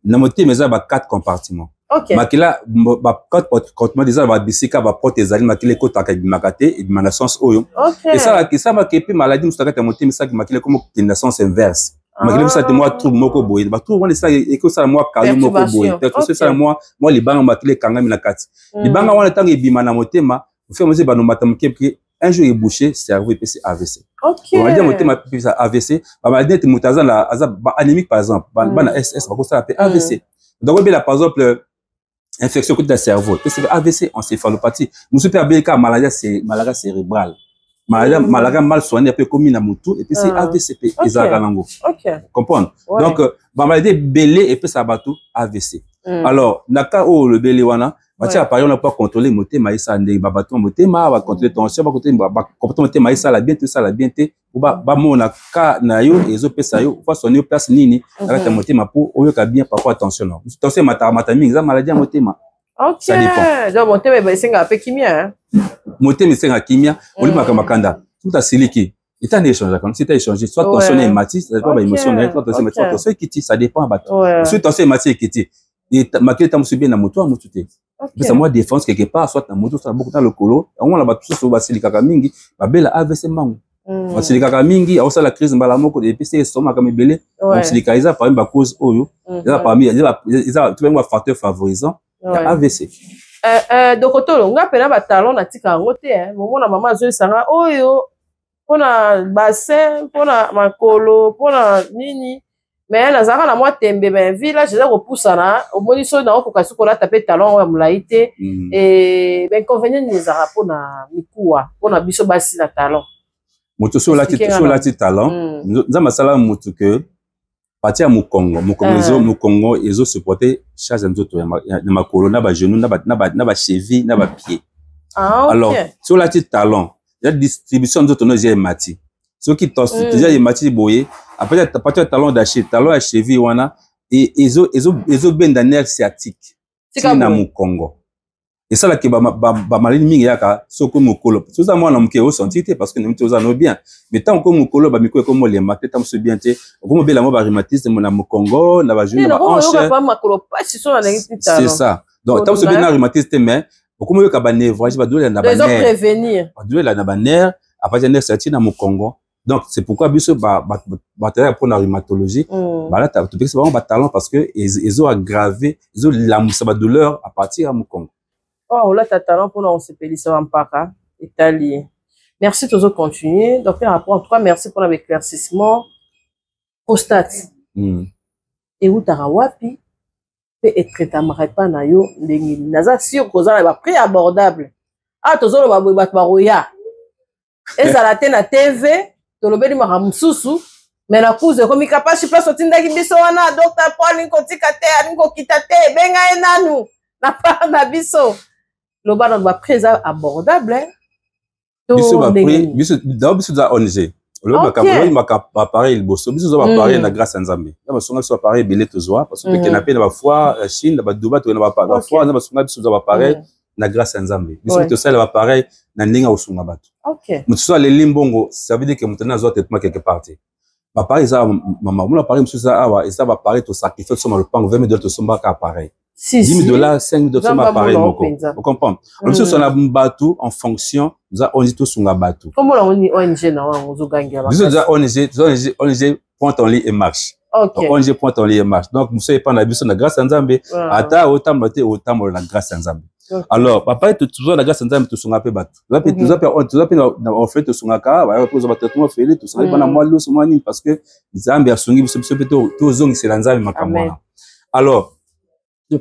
na motema eza ba quatre compartiment. Makila, ba quatre compartiment eza na babisika baporte ezali, makila ekotaka, ebimaka te, ebima na sens oyo esalaka, esalamaka. Epe maladie mosusu na kati ya motema esalaki makila ekoma kokende na sens inverse. Makila ekosala te mwa trouble moko boye, batrouble wana ekosala mwa caillot moko boye, esala mwa libanga, makila ekangami na kati. Libanga wana, ntango ebima na motema, ofia mosi banomata moke moke, un jour ebouché cerveau, epesi AVC. Maladie ya motema epesa AVC. Bamaladie neti moto aza baanémique par exemple, bana SS bakosala mpe AVC. Donc obela par exemple infection ekoti na cerveau, epesi AVC, encéphalopathie. Mosusu mpe abeli kaka maladie cérébrale, maladie mal soigné mpe ekomi na motu, epesi AVC mpe, ezalaka nango. Comprendre? Donc bamaladie ebele epesaka bato AVC. Alors na cas oyo olobeli wana, batia appareil wana mpo acontrôle motema esala ndenge babato motema bacontrôle tension, bacontrôle bacomportement motema esala bien te, esala bien te, po bamona ka na yo ezopesa yo façon yo place nini na kati ya motema mpo oyoka bien par rapport à tension. Na tension emataka mata mingi, eza maladie ya motema. Ça dépend. Donc motema esengaka mpe kimia. Motema esengaka kimia. Olimaka makanda, soki asiliki, état na échangeaka, si ta échange, soit tension na emati, ça dépend baémotion na ye, soit tension emati, soit tension ekiti, ça dépend ya bato. Soki tension emati, ekiti, makili eta mosusu bien na moto ya motu te, epesa mwa défense quelque part, soit na moto, soit na boko, na lokolo. Yango wana bato mosusu basilikaka mingi, babela AVC mbangu. Basilikaka mingi, aosala crise mbala moko, epesi esomaka mibele. Kosilika eza parmi bacause oyo eza parmi, eza tobengi bafacteur favorisant ya AVC. Dokotolo, nga mpena batalon natika yango te. Momona mama azoyesanga oyo mpona bassin, mpona makolo, mpona nini, me nazalaka na mwa tembe. Me village eza kopusana, omoni so naokoka soki kolata mpe talon oyo ya molai te. Bainconvénient nini ezalaka mpona mikuwa, mpona biso basi na talon? Moto so olati talon, Nzambe asala motu ke partie ya mokongo ezosupporte charge ya nzoto ya makolo na bagenou na bacheville na bapied. Alors so olati talon, ya distribution nzoto no eza emati. Soki eza emati boye, à partir ya talon d'Achille, talon ya cheville wana ezobenda nerf sciatique ti na mokongo, esalaki bamaladi mingi eyaka. Soki mokolo, soki oza mwana moke, osentir te parce que nemi te, oza no bien. Mais ntango ko mokolo, bamikolo ekomi olemba te, ntango mosusu bien te, okomi obela mwa barhumatisme na mokongo, na bagenou, na bahanche. C'est ça. Donc ntango mosusu na rhumatisme te, mais okomi oyoka banévralgie, badouleur na banerf, badouleur na banerf à partir ya nerf sciatique na mokongo. Donc c'est pourquoi biso bato ya mpona rhumatologie balata, topekisa bango batalon parce que ezo aggrave, ezolamusa badouleur à partir ya mokongo. Oh, olata talon mpona kosepelisa bampaka etali ye. Merci, tozocontinue. Docteur, rapport en tout cas, merci mpona baéclaircissement. Prostate eutaka wapi mpe etraitamaka epa na yo ndenge nini? Naza sûr koza na baprix abordable. Awa tozoloba boye, bato bakoya, ezala te na TV tolobeli makambo mosusu, me na kuzu ekomi Kapasi place otindaki biso wana, docteur po alingi kotika te, alingi kokita te, ebenga ye nanu na part na biso. Loba nanu, baprix eza abordable? Biso baprix, biso d'abord, biso toza ONG. Olobi baappareil liboso, biso toza baappareil na grâce ya Nzambe. Na basunga biso baappareil ebele tozwa, parce que tokenda mpe na bafoire Chine, na baduba, tokenda bafoire, na basunga biso, tozwa baappareil na grâce ya Nzambe. Biso tosalela baappareil na ndenge ya kosunga bato. Moto so aleli mbongo, ça veut dire que moto azwa traitement quelque part te. Baappareil eza mama, mona appareil mosusu eza awa, eza baappareil tosacrifie, tosomba lopango 20 000 dollars, tosombaka appareil 10 000 dollars, 5 000 dollars, tosomba appareil moko. Ocomprendre? Biso tosala bato en fonction, toza ONG, tosunga bato. Biso toza ONG, toza ONG Prends ton lit et marche. ONG Prends ton lit et marche. Donc mosu epa na biso na grâce ya Nzambe, ata otambola te, otambola na grâce ya Nzambe. Alors papa, toza na grâce ya Nzambe, tosungaka mpe bato. Toza mpe na orphelin, tosungaka bayaka mpe kozwa batraitement ofele, tosungaki bana mwa loso, mwa nini, parce que Nzambe asungi biso, biso mpe tozongisela Nzambe makambo wana. Alors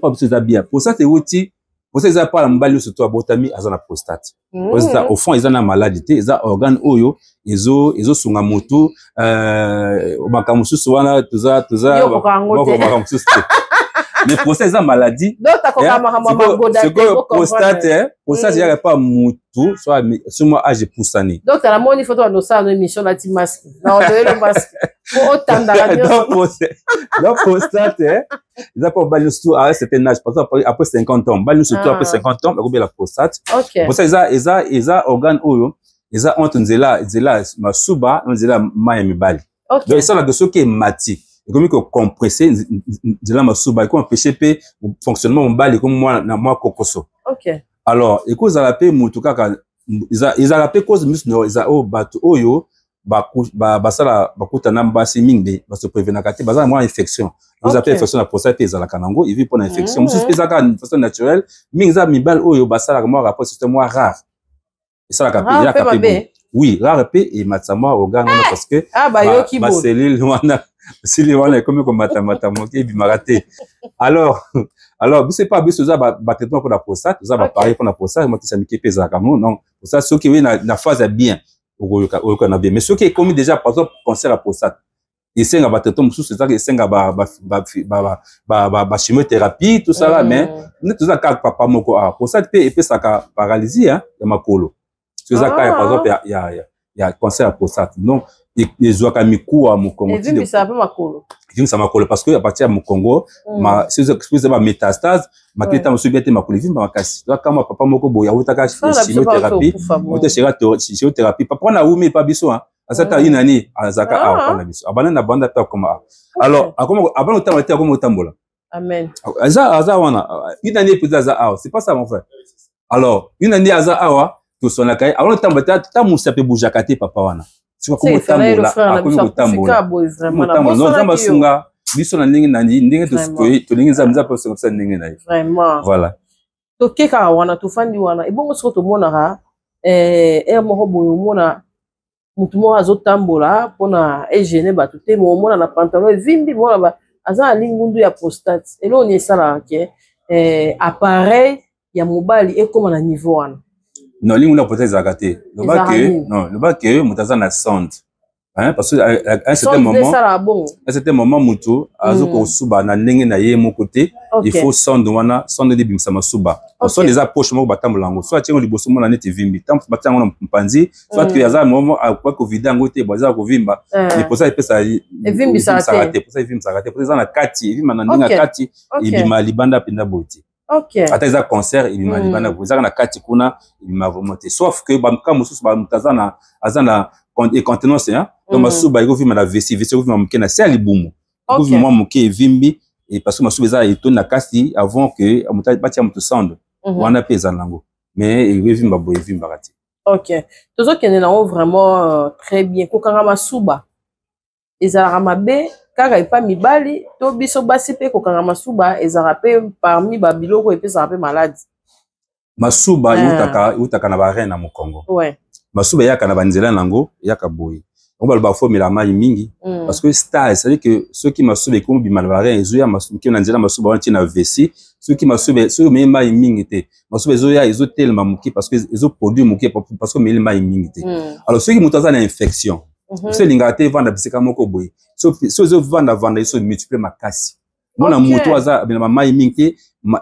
pa biso eza bien. Prostate euti, prostate eza pa na mobali nyonso to abotami aza na prostate. Prostate au fond eza na maladi te, eza organe oyo ezosunga motu makambo mosusu wana toza makambo mosusu te, mais prostate eza maladie. Sikoyo prostate eyaka epa mutu so mwa age epusani. Docteur, namoni foto bandosala no émission nati masque na otoyelo masque po otandaka nyonso. Donc prostate eza mpo mobali nyonso à un certain âge, par exemple après 50 ans, mobali nyonso après 50 ans bakobela prostate. Prostate eza organe oyo eza entre nzela masuba na nzela mai ya mibali. Donc esalaka soki emati, ekomi kocompresse nzela masuba, ekomi empêche mpe fonctionnement mobali, ekomi mwa na mwa kokoso. Alors ekozala mpe mutu kaka, ezalaka mpe cause miso, eza oyo bato oyo basala bakutana basi mingi, baso prévenaka te, baza na mwa infection. Eza mpe infection na prostate mpe ezalaka nango, evi mpona infection mosusu mpe ezalaka façon naturelle. Mingi eza mibali oyo basalaka mwa rapport système mwa rare, esalaka mpe, eyaka mpe, oui, rare mpe ematisa mwa organe wana, parce que bacellule wana ekomi komatamata moke, ebimaka te. Alors biso epa biso eza batraitement mpona prostate, eza baappareil mpona prostate, matisa mike mpe ezalaka ngo. Donc prostate soki oye na phase ya bien, okoyoka oyoka na bien, mais soki ekomi déjà par exemple cancer ya prostate, esenga batraitement mosusu, ezaka esenga bachimiothérapie, tout ça là. Mais nde toza kaka papa moko awa, prostate mpe epesaka paralysie ya makolo. So eza kaka par exemple ya cancer ya prostate, donc ezwaka mikuwa, mokongo. Evimbisaka mpe makolo? Evimbisa makolo, parce que à partir ya mokongo soki eza bamétastase, makili ntango mosusu bien te, makolo evimba makasi. Toza kama papa moko boye awutaka chimiothérapie, auta chimiothérapie. Papa wana awumi epa biso, asata ye nani, azalaka awa pa na biso, abanda na banda mpe akoma awa. Alors abanda kotambola te, akoma kotambola. Amen. Aza wana une année mpenza, aza awa. C'est pas ça, mon frère? Alors une année aza awa, tosonaka ye, abanda kotambola te, ta mosapi ebougeaka te. Papa wana soki akomi kotambola, akomi kotambola. Nzambe asunga biso na ndenge na ndenge tolingi, Nzambe mpe asunga biso na ndenge na ye. Voilà. Toke kaka wana, tofandi wana ebongo. Soki tomonaka ere moko boye, omona motu moko azotambola mpona egêner bato te, mo omona na pantalon evimbi, mona aza na lingundu ya prostate. Eloko nini esalaka ke appareil ya mobali ekóma na niveau wana? Non, lingundu ya prostate ezalaka te. Loba ke non, loba ke moto aza na sonde, hein, parce que à un certain moment, à un certain moment, moto azokosuba na ndenge na ye moko te. Il faut sonde wana, sonde nde ebimisa masuba. Sonde eza poche moko batambola yango, soit atiango liboso, mona neti evimbi, ntango batia yango na mopanzi, soit ke aza momo akoki kovider yango te, bo aza kovimba. Mais posa epesa evimbisaka te, posa evimbisaka te. Posa eza na kati, evimba na ndenge ya kati, ebima libanda mpenza boye te. Ata eza cancer, ebima libanda boye, ezaka na kati kuna, ebima vraiment te, sauf que bamka mosusu, moto aza na incontinence, hein? Donc masuba ekovimba na vessie, vessie ekovimba moke na se ya libumu, ekovimba mwa moke, evimbi, et parce que masuba eza etondi na kasi avant que moto batia moto sonde wana mpe ezala nango, mais evimba boye, evimbaka te. Ok, tozokende nango vraiment très bien. Kokanga masuba ezalaka mabe kaka epa mibali to biso basi mpe kokanga masuba ezalaka mpe parmi babiloko epesaka mpe maladi? Masuba eutaka na barein na mokongo. Masuba eyaka na banzela nango, eyaka boye. Yango baloba faut omela mai mingi, parce que stase, c'est-à-dire que soki masuba ekomi bima na barein, ezoya moke na nzela masuba wana ntina vessie. Soki masuba, soki omeli mai mingi te, masuba ezoya, ezotelema moke, parce que ezoproduire moke, parce que omeli mai mingi te. Alors soki moto aza na infection, so elingaka te evanda bisika moko boye, so ezovandavanda, eso multiplie makasi. Mona moto aza amela mai mingi te,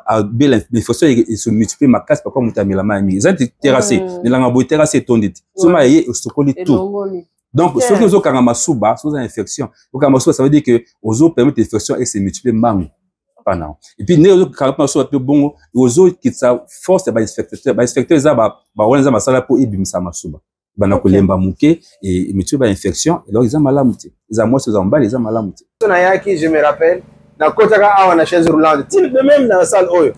abela infection, eso multiplie makasi. Papa, moto amela mai mingi, eza neti terrasse, nelanga boye, terrasse etondi te, so mai eye, esokoli tout. Donc soki ozokanga masuba, soki oza na infection, okanga masuba, ça veut dire que ozopermettre infection ese multiplie mbangu pana. Et puis ndenge ozokanga mpe masuba mpe bongo, ozokitisa force ya bainspecteur. Bainspecteur eza bawana, eza masala mpo ebimisa masuba, bana kolemba moke, emultiplie bainfection. Alors eza malamu te, eza mwasi, eza mobali, eza malamu te. Nayaki, je me rappelle, nakotaka awa na chaise roulante, ti même na salle oyo.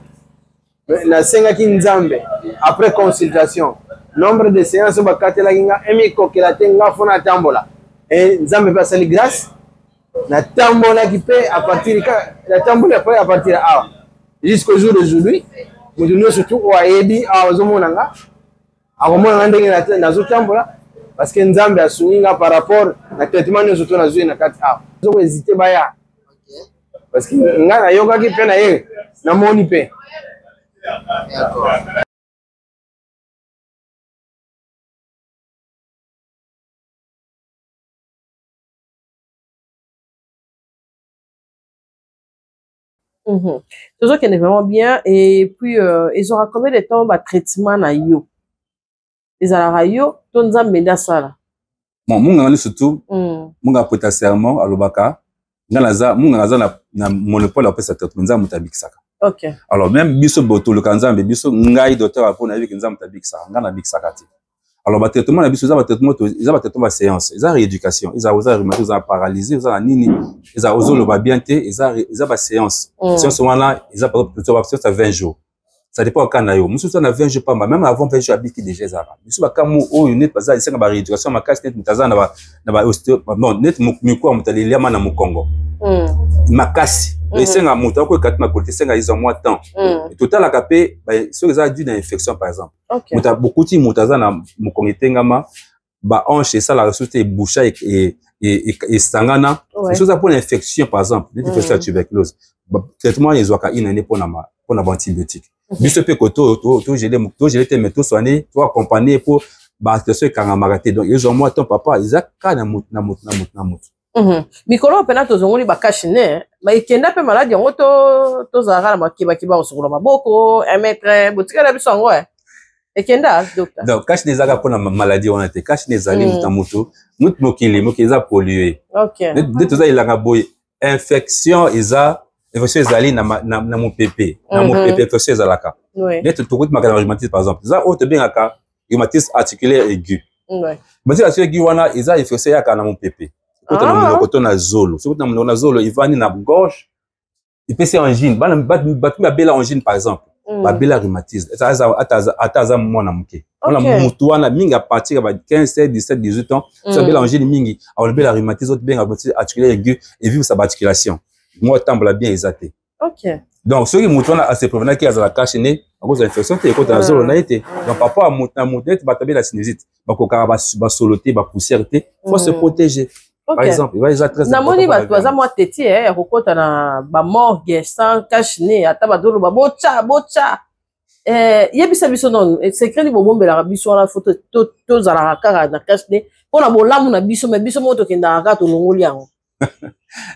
Nasengaki Nzambe après consultation, nombre de séances oyo bakatelaki nga emikokela te, nga fo natambola. Nzambe mpe asali grâce, natambolaki mpe à partir, natamboli après à partir awa jusqu'au jour d'aujourd'hui. Moto nyonso tu oyo ayebi awa azomona nga, akomona nga ndenge nazotambola, parce que Nzambe asungi nga par rapport na traitement nyonso to nazwi na kati awa. Zoko hésiter baya, parce que nga nayokaki mpe na ye namoni mpe. D'accord. Tozokende vraiment bien. Et puis ezwaka combien de temps batraitement na yo? Ezalaka yo to Nzambe nde asala? Bon, munganga nyonso tu, munganga aprêta serment, alobaka nga naza munganga, aza na monopole ya kopesa traitement. Nzambe moto abikisaka. Alors même biso bo toluka Nzambe, biso, ngai docteur apo, nayebiki Nzambe moto abikisaka, ngai nabikisaka te. Alors batraitement na biso eza batraitement, eza batraitement, baséance, eza rééducation. Eza oza rhumatisme, oza paralysie, oza na nini, eza ozoloba bien te, eza baséance. Séance wana eza par exemple baséance ya 20 jours, ça dépend kaka na yo. Mosusu na 20 jours pamba, même avant 20 jours abiki déjà. Ezalaka biso bakamu oyo neti baza esenga barééducation makasi, neti moto aza na ba bon, neti mikuwa, moto aleliama na mokongo makasi, esenga moto akoyeka te makolo te, esenga ezwa mwa temps. Totalaka mpe soki eza dû na infection, par exemple moto bokuti, moto aza na mokongo etengama, bahanche esalaka soki te, eboucha, esangana. Soki eza mpona infection, par exemple neti infection ya tuberculose, traitement wana ezwaka une année mpona baantibiotique. Biso mpe kote oyo togérer te, mais tosoigne, toaccompagne mpo baarticulation ekangamaka te. Donc ezwa mwa temps, papa, eza kaka na motu na motu na motu na motu. Mikolo mpena tozongoli bacache-nez, ekenda mpe maladi yango. Tozalaka na makebakiba, kosukola maboko 1 mètre, botikala biso yango ekenda, docteur? Donc cache-nez ezalaka mpona maladie wana te. Cache-nez ezali moto na motu, motu, mokili eza pollué. Nde toza elanga boye, infection eza, infection ezali na mopepe, na mopepe infection ezalaka. Nde tokotimaka na rhumatisme, par exemple eza oyo tobengaka rhumatisme articulaire aigu. Rhumatisme articulaire aigu wana eza infection eyaka na mopepe, ekota na monoko to na zolo. Soki na monoko, na zolo, evandi na gorge, epesi angine. Bana, bato babela angine, par exemple babela rhumatisme, ata aza mwana moke wana, motu wana mingi à partir ya ba 15, 16, 17, 18 ans, so abela angine mingi, alobela rhumatisme oyo tobenga rhumatisme articulaire aigu, evivisa baarticulation, mwa otambola bien eza te. Donc soki motu wana ase prévenaki, azala cache-nez, akozwa infection te, ekota na zolo na ye te. Donc papa ya motu na motu, neti bato abela sinusite, bakokaka basolo te, bapoussière te, faut se protéger, par exemple eza très Namoni bato baza mwa teti ya kokɔta na bamorgue sans cache-nez, ata bazoloba botya botya. Yebisa biso nanu secret nini bobombelaka biso wana. Fo tozalaka kaka na cache-nez mpona bolamu na biso, mais biso moko tokendaka kaka, tolongoli yango.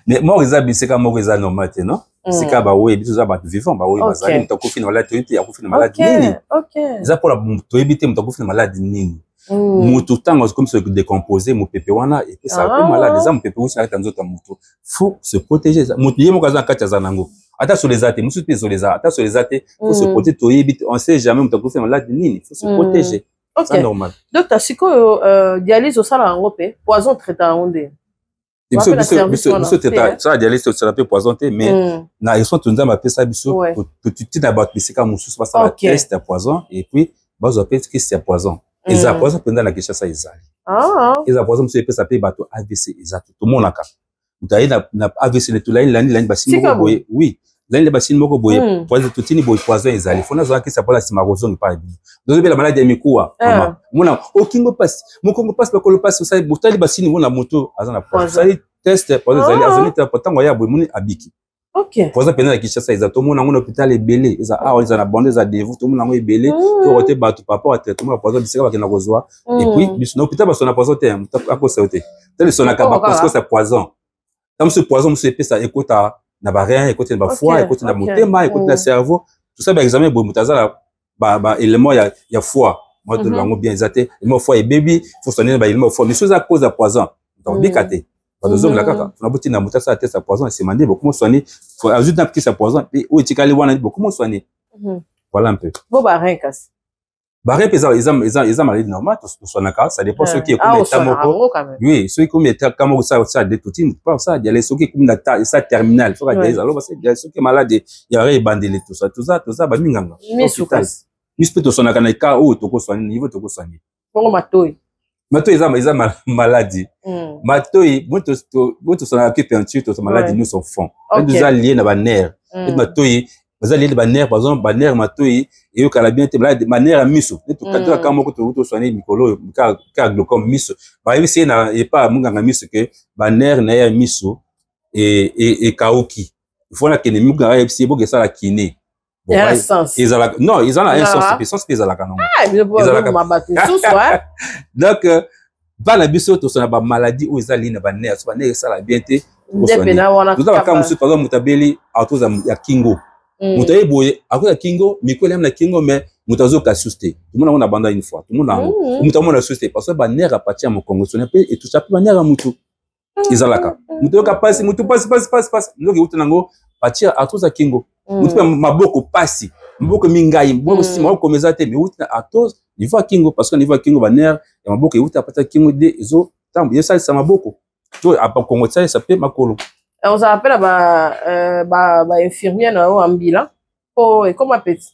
Mais mort eza bisika moko eza normal te, non? Bisika baoyo biso eza bato vivant, baoyo bazali, moto akufi na maladi toyebi te akufi na maladi nini. Eza mpona toyebi te moto akufi na maladi nini. Moto ntango akomi se décomposer, mopepe wana epesaka mpe maladi. Eza mopepe wuti na kati ya nzoto ya moto. Faut se protéger. Moto ye moko aza na kati, aza nango, ata solo eza te, mosusu mpe solo eza, ata solo eza te, faut se protéger. Toyebi te, on sait jamais moto akufi na maladi nini. Faut se protéger, c'est normal. Docteur, sikoyo dialyse osala yango mpe poison, traita yango nde? Biso tosala dialyse, tosala mpe poison te, mais na eso Nzambe apesa biso, totina bato bisika mosusu basala test ya poison et puis bazwa mpe kisi ya poison. Eza poison mpenza na Kinshasa, ezali, eza poison mosusu epesa mpe bato AVC. Eza tomonaka moto aye na AVC, tolani lani lani basini moko boye, oui, lani basini moko boye, poison totini boye, poison ezali, fo nazwaka kisi ya poison, nsima kozonga epai na bino. Tozobela maladi ya mikuwa, mama, omona okingo mpasi, mokongo mpasi, bakolo mpasi, osali, botali basini, mona moto aza na poison, osali test, poison ezali, azali te. Ntango aya boye, moni abiki. Poison mpenza na Kinshasa eza, tomona yango na hôpital ebele, eza awa, eza na bando, eza devu, tomona yango ebele. Toko te bato par rapport à traitement ya poison, bisika bakenda kozwa. Et puis biso na hôpital basona poison te, moto akosa yo te, te lisonaka baconséquence ya poison. Ta mosusu poison mosusu epesa, ekota na barein, ekoti na bafoie, ekoti na motema, ekoti na cerveau. Tout ça, baexamen boye, moto aza na baélément ya foie, moi toloba yango bien, eza te élément foie ebebi, faut soigner baélément foie. Mais soki eza cause ya poison, donc bika te, bato ozongela kaka na botinda moto asala test ya poison, nsima nde bokoma soigner, azwi na kisi ya poison mpe oyo etikali wana, bokoma soigner. Voilà un peu. Bo barein kasi? Barein mpe eza maladie normale, toswanaka, ça dépend. Soki ekomi état moko, oui, soki ekomi état moko, osala de totini mpo osala dialyse. Soki ekomi na état terminal, soki dialyse, alors basala dialyse. Soki malade ya rein ebandeli, toza baminganga. Misu kasi? Misu mpe toswanaka na cas oyo tokoswani, niveau tokoswani. Bongo matoi? Matoi eza maladie. Matoi bo toswanaka acupuncture, toza maladi nyonso fond, eza lié na banerf. Matoi. Baza lié banerf, par exemple banerf matoi eyokala bien te, banerf ya miso neti kaka moko tosoigne mikolo oyo, ka glaucome miso, bayebisi ye na epa monganga miso ke banerf na ye ya miso ekauki, il faut nakende. Monganga ayebisi ye boke esala kiné. Ezalaka non, eza na un sens mpe, sens mpe ezalaka nango. Ezalaka. Donc bana biso tosala bamaladie oyo eza lié na banerf. So banerf esala bien te, toza baka mosusu. Par exemple, moto abeli arthrose ya kingo, moto aye boye akoza kingo, mikolo elami na kingo, mais moto azoka susu te. Tomona yango na banda une fois, tomona yango, moto amona susu te parce que banerf à partir ya mokongo sone mpe etoucha mpe banerf ya mutu. Ezalaka moto oyoka pasi, motu pasi, pasi, pasi, pasi, nzoki euta nango partir ya arthrose ya kingo. Motu mpe maboko pasi, maboko mingai, maboko nsima okoma eza te, mais euti na arthrose niveau ya kingo, parce que niveau ya kingo, banerf ya maboko euti à partir ya kingo de ezotambo, ezosalisa maboko to kongo, esalisa mpe makolo. Ozala mpe na bainfirmier na yo ambila mpo ekoma petit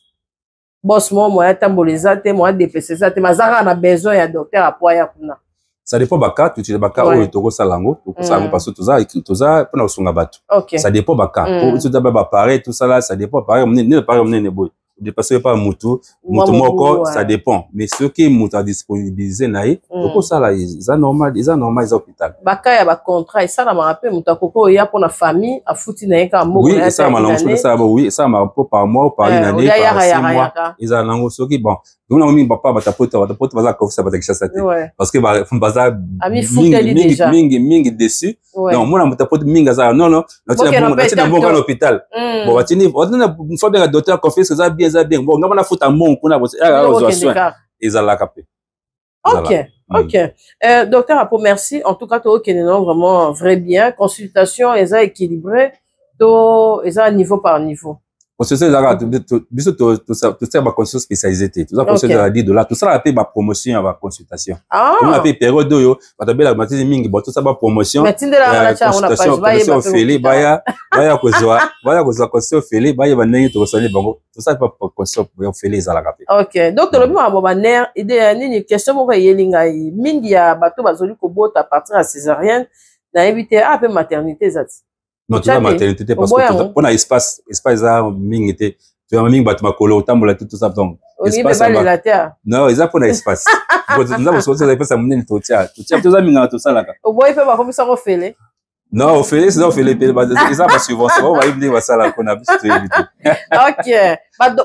bos mo moya tambola eza te, moya déplace eza te, maza kaka na besoin ya docteur apo aya kuna. Ça dépend baka, tutile baka oyo tokosala yango, tokosala yango parce que toza mpona kosunga bato. Ça dépend baka po biso toza baappareil tosala, ça dépend appareil monene, nde appareil monene boye dépasse pa mutu moko, ça dépend. Mais soki mutu adisponibilise na ye, tokosala, eza normal, eza normal, eza hôpital. Baka ya bacontrat esalamaka mpe, moto akoki oya mpona famille, afuti na ye kaka mbongo? Oui, esalamaka nango. Soki esalama, oui, esalamaka mpo par mois, par une année, par 6 mois, ezala nango. Soki bon, tomona mingi papa batapoto, batapoto baza kofisa bato ya Kinshasa te parce que baza mingi mingi mingi déçu. Donc mona moto apoto mingi azala non, natina mbongo na hôpital, bon, batini faut benga docteur, confiance eza bien, eza bien, bon, nga nafuta mbongo kuna ozwa soin, ezalaka mpe. Ok. Docteur Apo, merci en tout cas. Tokende non, vraiment vrai bien. Consultation eza équilibré to eza niveau par niveau? Consultation ezalaka, biso tosala baconsultation spécialisé te. Toza consultation ya 10 $. Tosalaka mpe bapromotion ya baconsultation. Tomona mpe période oyo bato abelaka matisi mingi, bon, tosala bapromotion consultation ofele, baya kozwa consultation ofele, bayeba ndenge tokosali bango. Tosala mpe consultation ofele, ezalaka mpe. Ok, donc tolobi makambo banerf ide nini. Question moko eyeli ngai mingi ya bato bazoli kobota à partir ya césarienne, nayebi te, a mpe maternité eza ti? Non, toza maternité te parce que mpona espace, espace eza mingi te. Toyamba mingi bato makolo otambola te, tout ça, donc espace non, eza mpona espace. Nza bosoki eza espace ya monene, totia, totia, toza mingaka, tosalaka. Oboyi mpe bakomisaka ofele? Non, ofele eza ofele pe, eza basubvention bao bayebi ndenge basalaka, mpona biso toyebi te. Ok,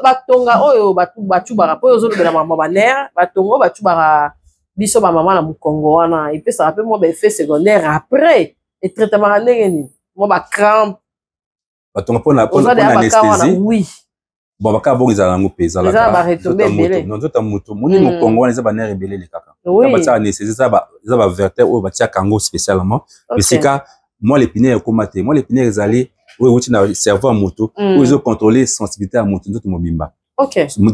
batonga oyo bacubaka, mpo oyo ozolobela makambo banerf, batonga oyo bacubaka biso bamama na mokongo wana, epesaka mpe mwa baeffet secondaire après? Etraitemaka ndenge nini, mwa bacrampe? Batonga mpona anesthésie? Oui. Bon, baka bongo ezala yango mpe. Ezalaka nzoto ya motu moni mokongo wana eza banerf ebele elekaka. Batiaka anesthésie, eza bavertèbre oyo batiaka yango spécialement esika moelle épinière ekóma te. Moelle épinière ezali oyo ewuti na cerveau ya motu, oyo ezocontrôle sensibilité ya motu, nzoto mobimba.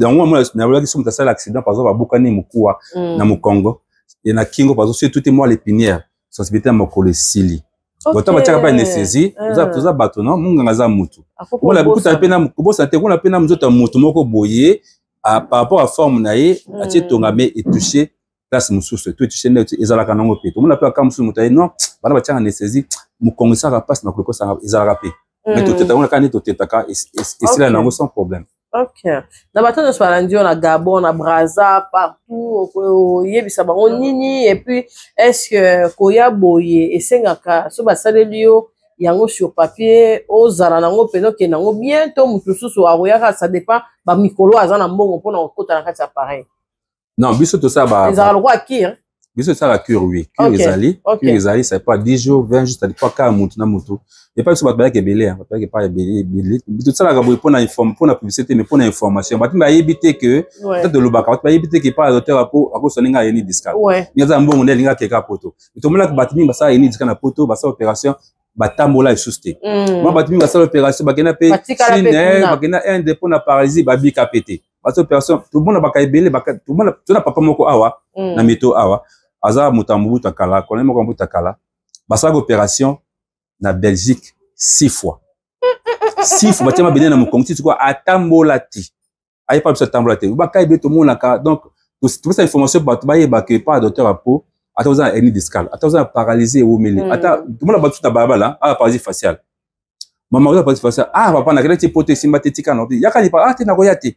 Yango nalobaki, so moto asala accident, par exemple abukani mokuwa na mokongo na kingo, par exemple, soki etuti moelle épinière, sensibilité ya mokolo esili. Ota batiaka mpe anesthésie. Toza bato, no monganga aza mutu, kobosana te kuna mpe na nzoto ya motu moko boye par rapport à forme na ye, atie tonga mais etouche place mosusu to etouche nde ezalaka nango mpe. Tomona mpe aka mosusu, moto aye non, bana batiaka anesthésie, mokongo esalaka mpasi, makolo ekosaka, ezalaka mpe, mais totetaka ngo kaka nde totetaka, esila nango sans problème. Ok, na bato nyonso balandi yo na Gabon, na Braza, partout, oyebisa bango nini? Et puis est ce que koya boye esengaka so basaleli yo yango sur papier, ozala nango mpenza, okende yango bien, to motu mosusu akoyaka, ça dépend bamikolo aza na mbongo mpona kokota na kati ya appareil? Non, biso tosala Ezalaka lokola cure? Biso tosala cure, oui, cure ezali. Cure ezali, ça pas 10 jours, 20 jours, ça dépend kaka motu na motu. Epai biso bato bayaka ebele, bato bayaka epai ebele ebele. Tosalaka boye mpona publicité, mais mpona information. Bato bayebi te ke ta tolobaka, bato bayebi te ke epai ya docteur apo akosala ndenge hernie discale. Mingi aza mbongo nde alingi akeka poto. Tomonaka bato mingi basala hernie discale na poto, basala opération, batambola lisusu te. Mwa bato mingi basala opération, bakenda mpe Chine, bakenda Inde mpona paralysie, babika pe te. Basala opération, tomona baka ebele. Tona papa moko awa na mito awa, aza moto ya Mobutu akala, colonel moko ya Mobutu akala, basalaka opération na Belgique six fois, six fois, batia mabende na mokongo ti sikoyo atambola te. Ayepa biso atambola te. Baka ebele tomonaka. Donc topesa information, bato bayeba ke pa docteur Apo, ata oza na hernie discale, ata oza na paralysie ewumeli, ata tomona bato na balabala awa, paralysie faciale. Mama oza pasi pasi, ah papa nakende ti poto esimba te, tika na te, yaka lipa, ah te, nakoya te.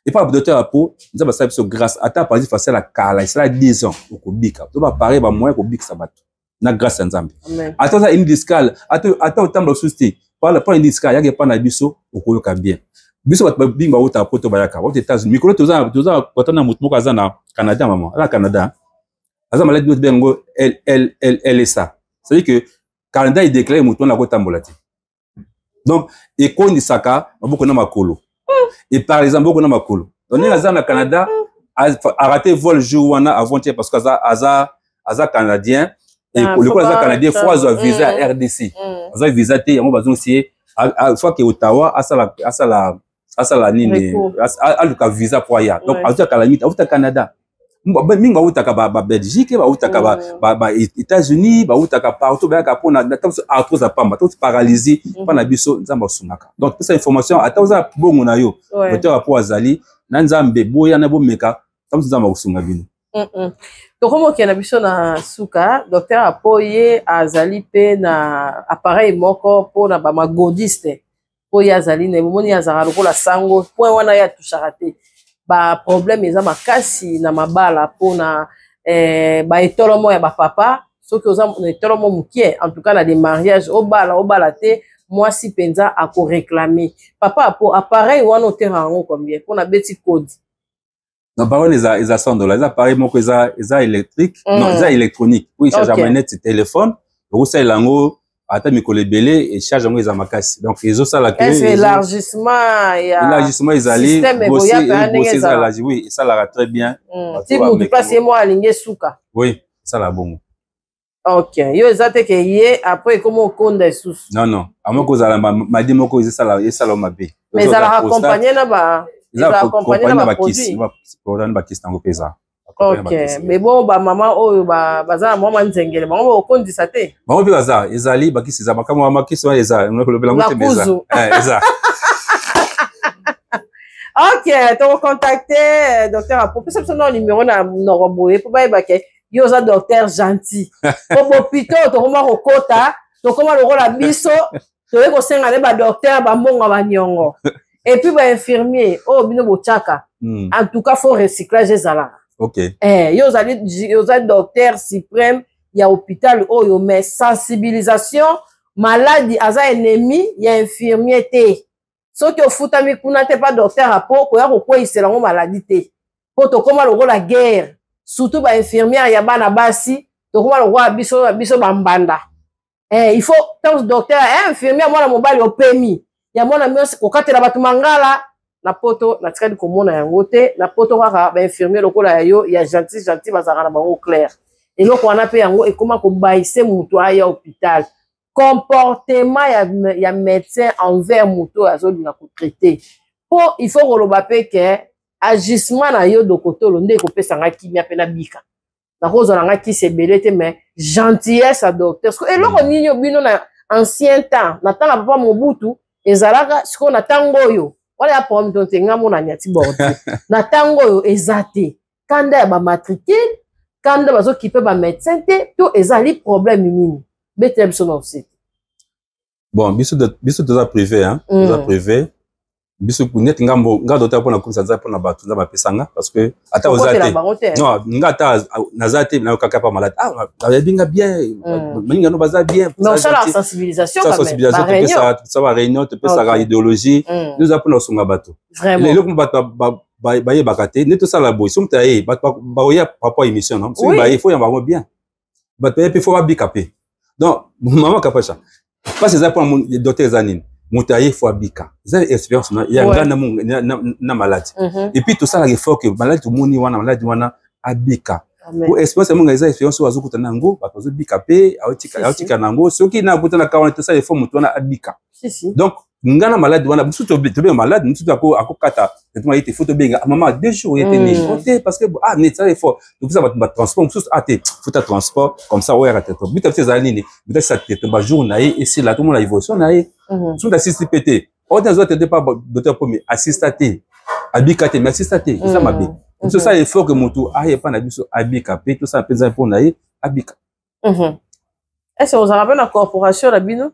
Epa ba docteur ya po, Nzambe asala biso grâce, ata pasi faciale ya kala esala 10 ans, okobika. To ba pareil ba moyen kobikisa bato na grâce ya Nzambe. Ata oza hernie discale, ata otambola lisusu te, pala pa hernie discale, yaka epa na biso, okoyoka bien. Biso bato bingi bawutaka poto, bayaka bauta États-Unis. Mikolo toza kota na moto moko aza na Canada, mama aza na Canada, aza maladi oyo bengo LSA, c'est-à-dire que Canada edéclare moto wana akotambola te. Donc ekondisaka maboko na makolo, et par exemple maboko na makolo. Donc ndenge aza na Canada, a raté vol jour wana avant-hier, parce que aza canadien. Lokola aza canadien, faut azwa visa ya RDC. Aza visa te, yango bazongisi ye, faut ake Ottawa, asala nini, aluka visa po aya. Donc azwaka kala mingi, auta Canada. Mingi bautaka Babelgique, bautaka ba États-Unis, bautaka partout, bayaka mpona ata biso arthrose ya pamba to paralysie mpa na biso, Nzambe asungaka. Donc pesa information, ata oza bongo na yo, docteur apo azali na Nzambe, boya na bomeka, ta mosu Nzambe akosunga bino. Tokomi okende biso na suka. Docteur Apo ye azali mpe na appareil moko mpona bamagodiste, mpo ye azali na bomoni, azalaka lokola sango. Point wana ye atushaka te. Baproblème eza makasi na mabala mpona baetolomo ya bapapa. Soki oza na etolomo mokie, en tout cas na des mariages, obala obala te, mwasi mpenza akoréclame. Papa Apo, appareil wana oteka yango combien mpona beti code? Non, par contre, eza 100 $. Eza appareil moko eza électrique, non, eza électronique. Oui, charge manette téléphone, okosalela yango ata mikolo ebele, echarge yango eza makasi. Donc ezosala ke élargissement ya élargissement ezali bosi eza élargi, oui, esalaka très bien. Ti mutu place ye moko alingi esuka. Oui, esalaka bongo. Ok, yo eza te ke ye après ekoma okonda lisusu? Non, amo kozala madi moko esala mabe. Mais ezalaka accompagné na ba Eza accompagné na bakisi, na bakisi nango mpe eza. Ok, mais bon, bamama oyo baza na mwa manzengele, bango bakokondisa te? Bango mpe baza, ezali bakisi, eza makambo ya makisi wana, eza kolobela yango te, mais eza. Ok, tokocontacte docteur Apo. Pesa biso na numéro na noko boye mpo bayeba ke yo oza docteur gentil, po bopito tokoma kokota, tokoma lokola biso toyei kosenga nde badocteur bambongo ya baniongo, et puis bainfirmier oyo bino botiaka, en tout cas faut recyclage ezalaka. Yo ozali docteur suprême ya hôpital oyo, mais sensibilisation, maladi aza ennemi ya infirmier te. Soki ofutami kuna te pa docteur Apo, koya kokweyisela yango maladi te, mpo tokóma lokola guerre, surtout bainfirmière ya bana basi, tokóma lokola biso bambanda. Il faut ntango docteur infirmière mwana mobali opemi ya mwana nyonso kokatela bato mangala na poto. Natikali komona yango te na poto, kaka bainfirmier lokola ya yo ya gentil gentil, bazalaka na bango clair. Eloko wana mpe yango ekóma kobayise moto aya hôpital, comportement ya médecin envers moto oyo azolinga kotraite. Mpo il faut koloba mpe ke agissement na yo dokotolo nde ekopesa nga kimia mpe nabika. Nakozwa na nga kisi ebele te, mais gentillesse ya docteur. Siko eloko nini oyo bino na ancien temps, na ntango ya papa Mobutu ezalaka, sikoyo na ntango oyo wana ya problème to te? Nga mona niati bordure na ntango oyo eza te. Kanda ya bamatricule, kanda bazokipe bamédecin te, to ezali problème nini? Betela biso na osete. Bon, biso toza privé, hein? Toza privé biso. Neti ngambo nga docteur mpona komisa nza mpona bato nza bapesanga, parce que ata oza te, non, nga ata naza te, nayokaka pa malade, ah, bayebi nga bien, baninga no baza bien. Sensibilisation. Sensibilisation topesaka, ba réunion topesaka, idéologie toza mpona kosunga bato. Eloko bato bayebaka te, nde tosala boye, so moto aye, bato bakoya par rapport émission, non, soki baye, faut yamba bango bien. Bato baye mpe, faut babika mpe. Donc mama Kapacha, mpasi eza mpona docteur eza nini? Moto aye, faut abika. Eza expérience ya nga na maladi. Et puis tosalaka effort ke maladi tomoni wana, maladi wana abika, po expérience ya monga eza expérience oyo azokutana yango, bato bazobika mpe aotika na yango. Soki na akutanaka wana, tosala effort moto wana abika. Donc nga na maladi wana, mosusu tobenga maladi, mosusu akokata traitement ye te, faut tobenga mama 2 jours ye te nini o te, parce que ah, neti sala effort, topesa bato batransport mosusu, ah te, futa transport comme ça oyaka traitement. Bita biso ezala nini? Bita sisa traitement, bajour na ye esila, tomona évolution na ye. Soki asisi mpe te, oyo te azwa traité pa docteur Pomi, asista te, abika te, mais asista te, eza mabe. Tosala effort ke motu aye epa na biso abika mpe, tosala mpenza mpo na ye abika. Est ce ozalaka mpe na corporation na bino?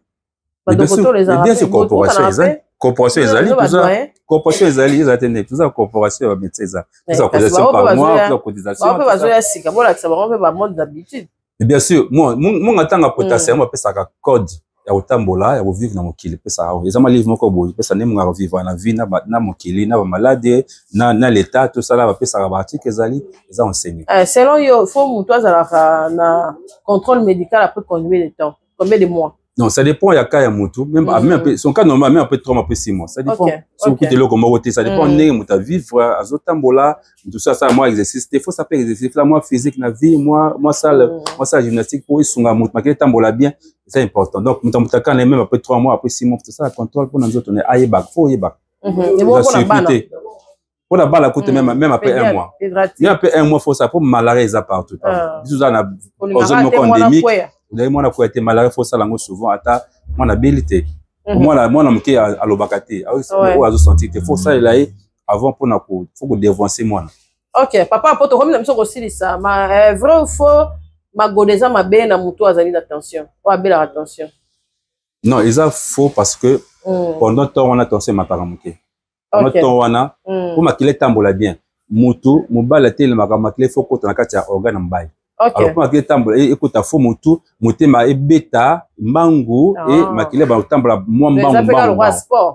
Badokotolo ezalaka bien sûr, corporation ezali, corporation ezali, toza corporation ezali, ezali te nde toza corporation ya bamédecin, eza toza cotisation par mois, toza cotisation. Bango mpe bazoya sika, bolakisa bango mpe bamode d'habitude. Bien sûr, monga ntango apotasa yango apesaka code ya kotambola, ya kovivre na mokili. Epesaka oyo eza mwa livre moko boye, epesa nde monga kovivre na vie na mokili, na bamalade, na l'état, tosala bapesaka baarticle, ezali eza enseigné. Selon yo, faut moto azalaka na contrôle médical après combien de temps, combien de mois? Non, ça dépend ya cas ya mutu. Même, même peu, son cas normal, même après 3 mois, après 6 mois. Ça dépend. Si okuti eloko moko te, ça dépend ndenge moto avivre, azotambola, moto so asala mwa exercice te, faut ça pe exercice la mwa physique na vie, mwa salle gymnastique po esunga moto makili etambola bien, c'est important. Donc moto aka na même après 3 mois, après 6 mois, tosala contrôle mpona nzoto na ayebaka, faut oyebaka. Mpona Mpona bana kuta, même après un mois, même après un mois, faut ça po malaria eza partout. Biso oza na zone moko endémique, ozali mwana koya te malaria, faut osala yango souvent. Ata mwana abeli te, mwana moke alobaka te, oyo azosentir te, faut osalela ye avant mpona faut kodevancer mwana. Ok papa, po tokomi na biso kosilisa ma, vrai ou faux, magoda eza mabe na motu azali na tension, oyo abelaka tension? Non, eza faux, parce que pendant temps wana tension emataka moke. Pendant temps wana, po makila etambola bien, motu mobali atelemaka, makila efo kota na kati ya organe ya mobali. Alors mpo makila etambola, ekota, faut motu motema ebeta mbangu e makila bakotambola mwa mbangu mbangu.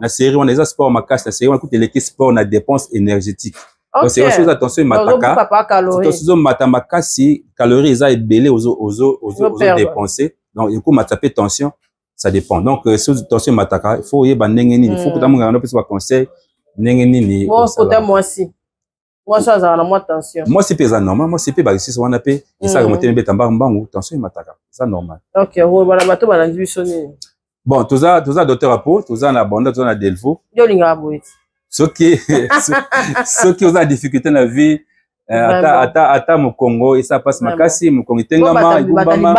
Na série wana eza sport makasi. Na série wana kuta eleki sport na dépense énergétique. Donc c'est chose, attention, emataka, ezomata makasi, calorie eza ebele ozodépenser, donc ekomata mpe tension. Ça dépend. Donc soki tension emataka, il faut oyeba ndenge nini, faut kota monganga opesa baconseil ndenge nini. Kota mwasi, mwasi azala na mwa tension. Mwasi mpe eza normal, mwasi mpe baexercice wana mpe esalaka motema ebeta mbangu mbangu, tension emataka, eza normal. Ok, bana bato balandi biso nini? Bon, toza docteur Apo, toza na Banda, toza na Delvaux. Yo olingaka boye. Soki oza na difficulté na vie, ata mokongo esala mpasi makasi, mokongo etengama, egumbama,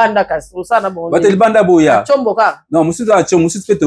bato libanda boya. Non, mosusu aza tio, mosusu mpe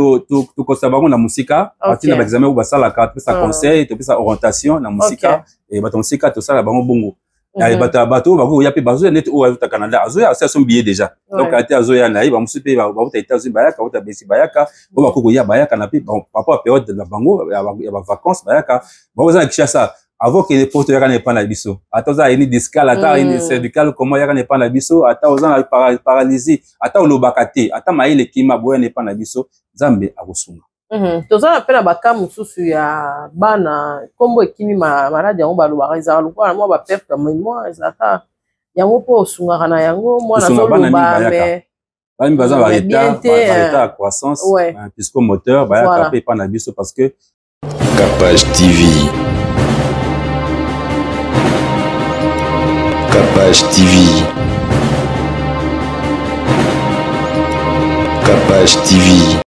tokosa bango na mosika, batina baexamen oyo basalaka, topesa conseil, topesa orientation na mosika. Bato mosika tosala bango bongo. Bato oyo bakoki koya mpe bazoya, neti oyo azuta Canada azoya, asi asombi billet déjà, donc ate azoya na ye. Bamosusu mpe bauta États-Unis bayaka, bauta Belgique bayaka, oyo bakoki koya bayaka na mpe par rapport ya période na bango ya bavacance bayaka. Bango baza na Kinshasa, avant que poto yaka na epai na biso, ata oza hernie discale, ata hernie cervicale, comment yaka na epai na biso, ata oza na paralysie, ata olobaka te, ata mayele ekima, boya na epai na biso, Nzambe akosunga. Toza na mpe na baka mosusu ya bana, nkombo ekimi, maladi yango balobaka ezalaka lokola mwa baperte ya mémoire, ezalaka yango mpo osungaka na yango mwana azoloba me Bana baza baretard ya croissance psychomoteur, bayaka mpe epai na biso parce que Capage TV. Capage TV. Capage TV.